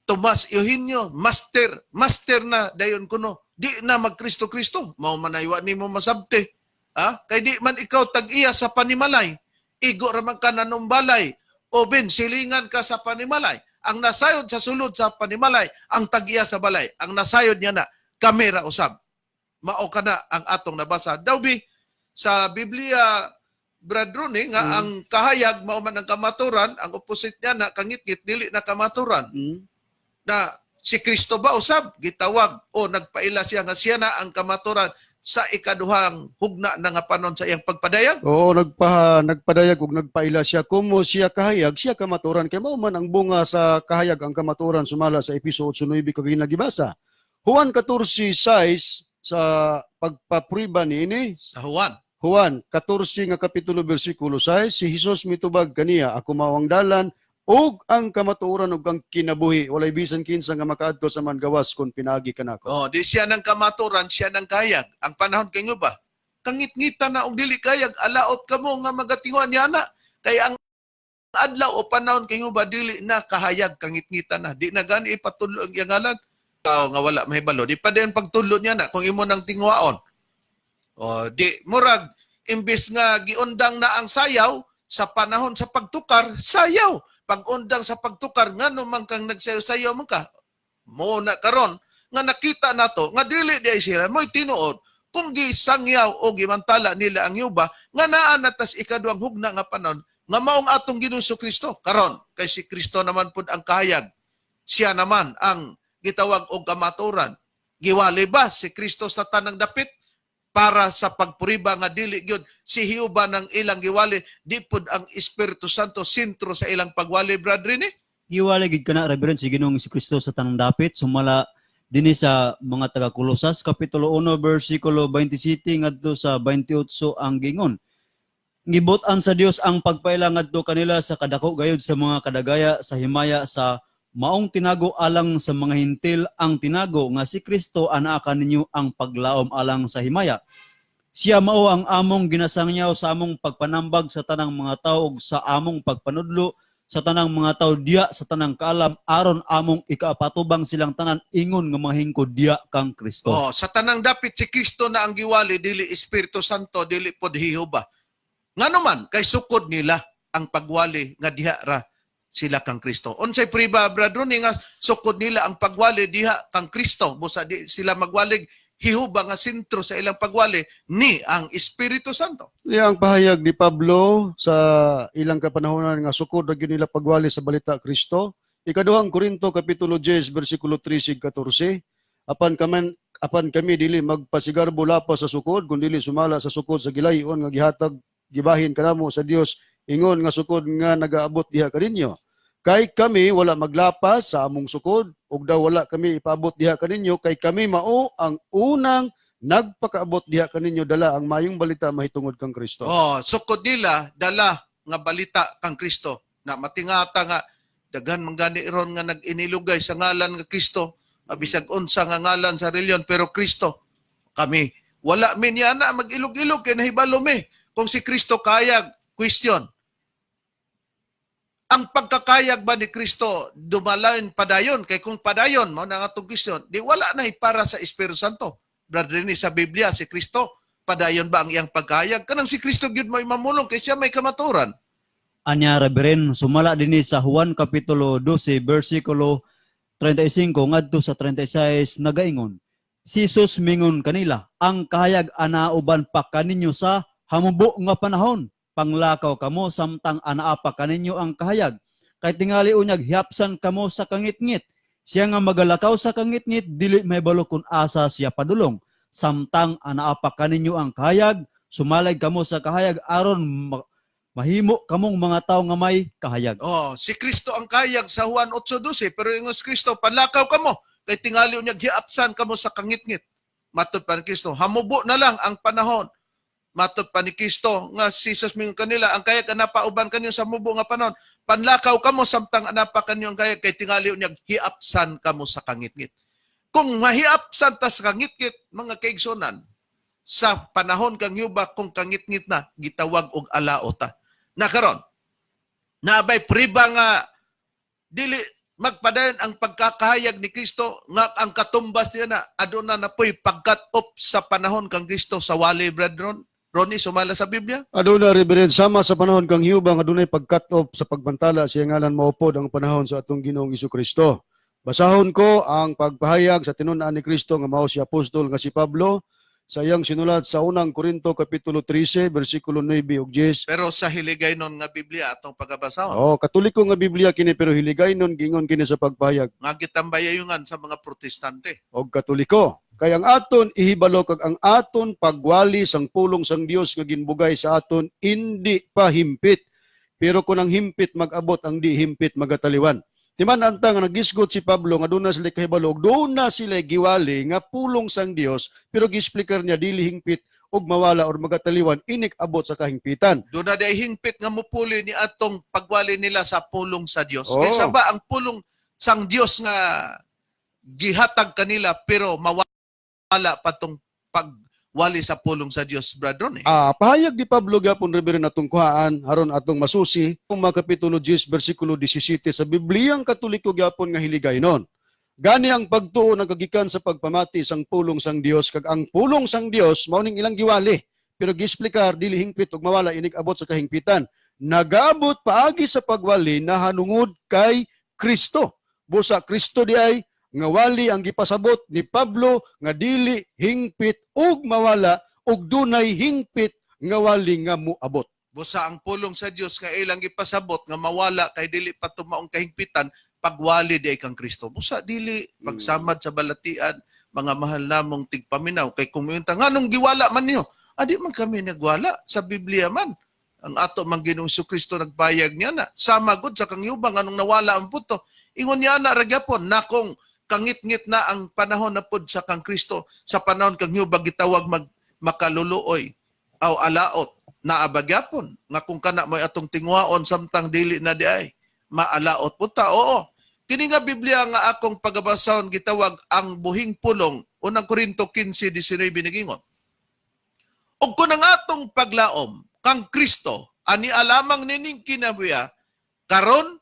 Tomas Eugenio, master, master na dayon kuno. Di na magkristo Kristo. Mao man ay wa nimo masabti. Ha? Kay di man ikaw tag-iya sa panimalay. Igo ra man ka nanumbalay. O ben silingan ka sa panimalay. Ang nasayod sa sulod sa panimalay, ang tag-iya sa balay. Ang nasayod niya na, kamera usab. Mao ka na ang atong nabasa. Daw bi, sa Biblia, Brad Rooney, nga ang kahayag, mao man ang kamaturan, ang opposite niya na kangitngit, dili na kamaturan. Na si Kristo ba usab gitawag o nagpaila siya nga siya na ang kamaturan sa ikaduhang hugna na nga panon sa iyang pagpadayag? Oo, nagpadayag ug nagpaila siya. Kumo siya kahayag, siya kamaturan. Kay mao man ang bunga sa kahayag ang kamaturan sumala sa Episo 8:9 kag gibasa. Juan 14:6 sa pagpapriba niini. Sa Juan. Juan 14 nga kapitulo bersikulo 6, si Hesus mitubag kaniya, "Ako mao ang dalan ug ang kamatuoran ug ang kinabuhi, walay bisan kinsa nga makaadto sa Amahan gawas kon pinaagi kanako." Oh, di siya ng kamaturan, siya ng kayag. Ang panahon kay ba? Kangit-ngita na og dili kayag, alaot kamo nga magatinguan niya na. Kay ang adlaw o panahon kay ba dili na kahayag, kangit-ngita na. Di na gani ipatulo ang iyang ngalan. Tao nga wala mahibalo. Di pa din pagtulo niya na kung imo nang tinguaon. Oh, di murag imbis nga giundang na ang sayaw sa panahon sa pagtukar, sayaw. Pag-undang sa pagtukar, ngano man kang nagsayaw-sayaw man ka? Mo na karon nga nakita nato nga dili di ay sila mo'y tinuod kung gisangyaw o gimantala nila ang yuba nga naa na tas ikaduhang hugna nga panahon nga maong atong Ginoong Kristo karon, kay si Kristo naman pud ang kahayag, siya naman ang gitawag og kamaturan. Giwali ba si Kristo sa tanang dapit para sa pagpuriba nga dili gyud si Jehova ng ilang giwali, di pud ang Espiritu Santo sentro sa ilang pagwali, brother ni? Giwali gid kana, Reverend, si Ginoong Kristo sa tanang dapit sumala dinhi sa mga taga Kolosas kapitulo 1 bersikulo 27 ngadto sa 28. Ang gingon, "Gibot-an sa Dios ang pagpaila ngadto kanila sa kadako gayud sa mga kadagaya sa himaya sa maong tinago alang sa mga Hentil, ang tinago nga si Kristo anaa kaninyo, ang paglaom alang sa himaya. Siya mao ang among ginasangyaw sa among pagpanambag sa tanang mga tawo ug sa among pagpanudlo sa tanang mga tawo diya sa tanang kaalam, aron among ikaapatubang silang tanan ingon nga mga hingkod diya kang Kristo." Oh, sa tanang dapit si Kristo na ang giwali, dili Espiritu Santo, dili pod Jehova. Ngano man kay sukod nila ang pagwali nga diha ra sila kang Kristo. Unsay priba, brother ni, nga sukod nila ang pagwali diha kang Kristo, busa di sila magwalig Jehova nga sentro sa ilang pagwali ni ang Espiritu Santo? Niya ang pahayag ni Pablo sa ilang kapanahonan nga sukod ra gyud nila pagwali sa balita Kristo. Ikaduhang Korinto kapitulo 10 bersikulo 13 ug 14. Apan kami dili magpasigarbo lapas sa sukod, kundi sumala sa sukod sa gilayon nga gihatag gibahin kanamo sa Dios, ingon nga sukod nga nagaabot diha kaninyo. Kay kami wala maglapas sa among sukod ug daw wala kami ipaabot diha kaninyo, kay kami mao ang unang nagpakaabot diha kaninyo dala ang mayong balita mahitungod kang Kristo. Oh, sukod nila dala nga balita kang Kristo. Na matingata nga daghan man gani ron nga nag-inilugay sa ngalan nga Kristo, bisag unsa nga ngalan sa reliyon pero Kristo. Kami wala mi niya na mag-ilog-ilog kay nahibalo mi kung si Kristo kayag. Question. Ang pagkakayag ba ni Kristo dumalayon padayon? Kay kung padayon mao na nga atong question, di wala na para sa Espiritu Santo. Brother ni, sa Biblia si Kristo padayon ba ang iyang pagkayag? Kanang si Kristo gyud may mamulong kay siya may kamaturan. Anya, Reverend, sumala dinhi sa Juan kapitulo 12 bersikulo 35 ngadto sa 36, nagaingon, si Jesus mingon kanila, "Ang kahayag anaa uban pa kaninyo sa hamubo nga panahon. Panglakaw kamo samtang anaa pa kaninyo ang kahayag. Kay tingali unyag hiyapsan kamo sa kangitngit. Siya nga magalakaw sa kangitngit dili mahibalo kung asa siya padulong. Samtang anaa pa kaninyo ang kahayag, sumalig kamo sa kahayag aron mahimo kamong mga tao nga may kahayag." Oh, si Kristo ang kayag sa Juan 8:12, pero ingon si Kristo, "Panlakaw kamo kay tingali unyag hiapsan kamo sa kangitngit." Matod pa ni Kristo, hamubo na lang ang panahon. Matod pa ni Kristo nga si Jesus mingon kanila, "Ang kayag anaa pa uban kanyo sa mubo nga panahon. Panlakaw kamo samtang anaa pa kanyo ang kayag kay tingali unyag hiapsan kamo sa kangitngit." Kung mahiapsan ta sa kangitngit, mga kaigsonan, sa panahon kang yuba kung kangitngit na gitawag og alaota. Na karon, nabay priba nga dili magpadayon ang pagkakahayag ni Kristo nga ang katumbas niya na aduna na po'y pagkat-op sa panahon kang Kristo sa wali, brethren Ronnie, sumala sa Biblia? Aduna, Reverend, sama sa panahon kang Hiuba nga adunay pag-cut off sa pagbantala siya ngalan, maupod ang panahon sa atong Ginoong Kristo. Basahon ko ang pagpahayag sa tinun-an ni Kristo nga mao si apostol nga si Pablo sa iyang sinulat sa unang Korinto kapitulo 13 bersikulo 9 ug 10. Pero sa Hiligaynon nga Biblia atong pagabasahon. Oh, Katoliko nga Biblia kini, pero Hiligaynon gingon kini sa pagpahayag Nga gitambayayungan sa mga Protestante. Og Katoliko. Kay ang aton ihibalo kag ang aton pagwali sang pulong sang Dios nga ginbugay sa aton indi pa himpit. Pero kung ang himpit mag-abot, ang di himpit magataliwan. Timan anta nga nagisgot si Pablo nga doon na sila kahibalo, doon na sila giwali nga pulong sang Dios, pero giexplicar niya dili hingpit. ug mawala or magataliwan inig abot sa kahingpitan. Doon na day hingpit nga mupuli ni atong pagwali nila sa pulong sa Dios. Oo. Kaysa ba ang pulong sang Dios nga gihatag kanila pero mawala pa tong pagwali sa pulong sa Dios, Brad Ron, eh. Ah, pahayag ni Pablo gyapon, Reverend, atong kuhaan aron atong masusi kung mga kapitulo 10 bersikulo 17 sa Bibliyang Katoliko gyapon nga hiligaynon. Gani ang pagtuo nagagikan sa pagpamati sang pulong sang Dios, kag ang pulong sang Dios mao ning ilang giwali pero giexplikar dili hingpit ug mawala inig abot sa kahingpitan. Nagaabot paagi sa pagwali nahanungod kay Kristo. Busa Kristo di ay nga wali ang gipasabot ni Pablo nga dili hingpit ug mawala ug dunay hingpit nga wali nga muabot. Busa ang pulong sa Dios nga ilang gipasabot nga mawala kay dili pa tumaong kahingpitan pagwali di ay kang Kristo. Busa dili pagsamad sa balatian, mga mahal namong tigpaminaw, kay kung muinta nganong giwala man niyo, adi man kami nagwala sa Biblia man. Ang ato man Ginoong Kristo nagbayag niya na sama gud sa kang yubang anong nawala ang puto. Ingon niya na ra gyapon na kung kangit-ngit na ang panahon na pod sa kang Kristo, sa panahon kang yubang gitawag mag makaluluoy aw alaot, naabagyapon nga kung kana mo'y atong tinguaon samtang dili na di ay maalaot po ta. Oo, kini nga Biblia nga akong pagabasahon gitawag ang buhing pulong, Unang Korinto 15:19 nagingon, "Og kun ang atong paglaom kang Kristo ani alamang nining kinabuya karon,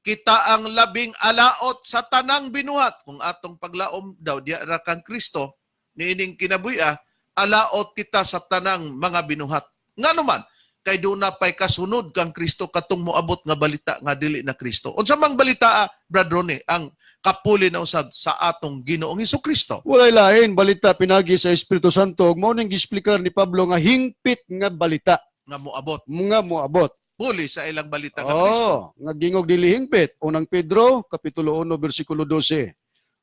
kita ang labing alaot sa tanang binuhat." Kung atong paglaom daw diya ra kang Kristo niining kinabuya, alaot kita sa tanang mga binuhat. Ngano man? Kay doon na pa'y kasunod kang Kristo katong moabot nga balita nga dili na Kristo. Unsa mang balita, Brad Ronnie, ang kapuli na usab sa atong Ginoong Kristo? Walay lain, balita pinagi sa Espiritu Santo ug mao ning giexplikar ni Pablo nga hingpit nga balita nga moabot nga moabot. puli sa ilang balita kang Kristo. Oh, nga gingog dili hingpit. Unang Pedro kapitulo 1 bersikulo 12.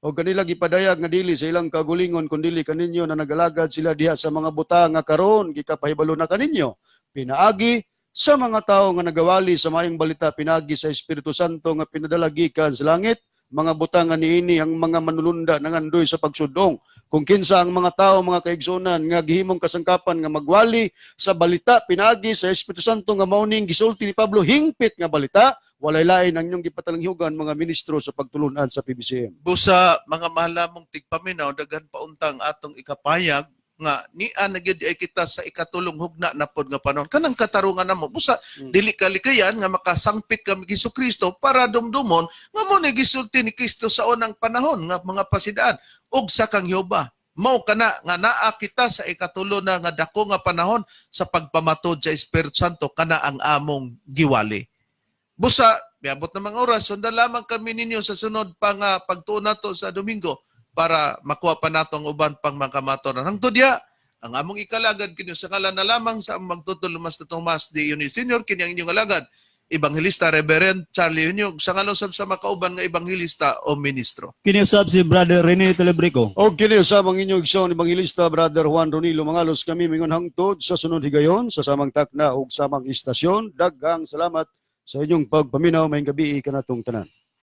O kanila gipadayag nga dili sa ilang kagulingon kundili kaninyo na nagalagad sila diha sa mga buta nga karon gikapahibalo na kaninyo pinaagi sa mga tawo nga nagawali sa maayong balita pinagi sa Espiritu Santo nga pinadala gikan sa langit, mga buta nga niini ang mga manulunda nangandoy sa pagsudong. Kung kinsa ang mga tawo, mga kaigsunan, nga gihimong kasangkapan nga magwali sa balita pinagi sa Espiritu Santo nga mao ning gisulti ni Pablo, hingpit nga balita, walay lain ang inyong gipatalanghugan mga ministro sa pagtulunan sa PBCM. Busa mga mahal namong tigpaminaw, daghan pa untang atong ikapayag nga nia na gyud ay kita sa ikatulong hugna na pod nga panahon kanang katarungan namo. Busa dili kalikayan nga makasangpit kami Kristo para dumdumon nga mo ni gisulti ni Kristo sa unang panahon nga mga pasidaan ug sa kang Jehova. Mao kana nga naa kita sa ikatulo na nga dako nga panahon sa pagpamatod sa Espiritu Santo kana ang among giwali. Busa miabot na mga oras, sundan lamang kami ninyo sa sunod pa nga pagtuon nato sa Domingo para makuha pa nato ang uban pang mga kamatoran. Hangtod diya, ang among ikalagad kinyo sa ngalan na lamang sa among magtutol Master Tomas D. Uni Senior, kini ang inyong alagad, Evangelista Reverend Charlie Unyog, sa ngalan sab sa makauban nga evangelista o ministro. Kini usab si Brother Rene Telebrico. Og kini usab ang inyong igsoon ebanghelista Brother Juan Ronilo Mangalos. Kami mingon hangtod sa sunod higayon sa samang takna ug samang istasyon. Daghang salamat sa inyong pagpaminaw. Maayong gabii kanatong tanan.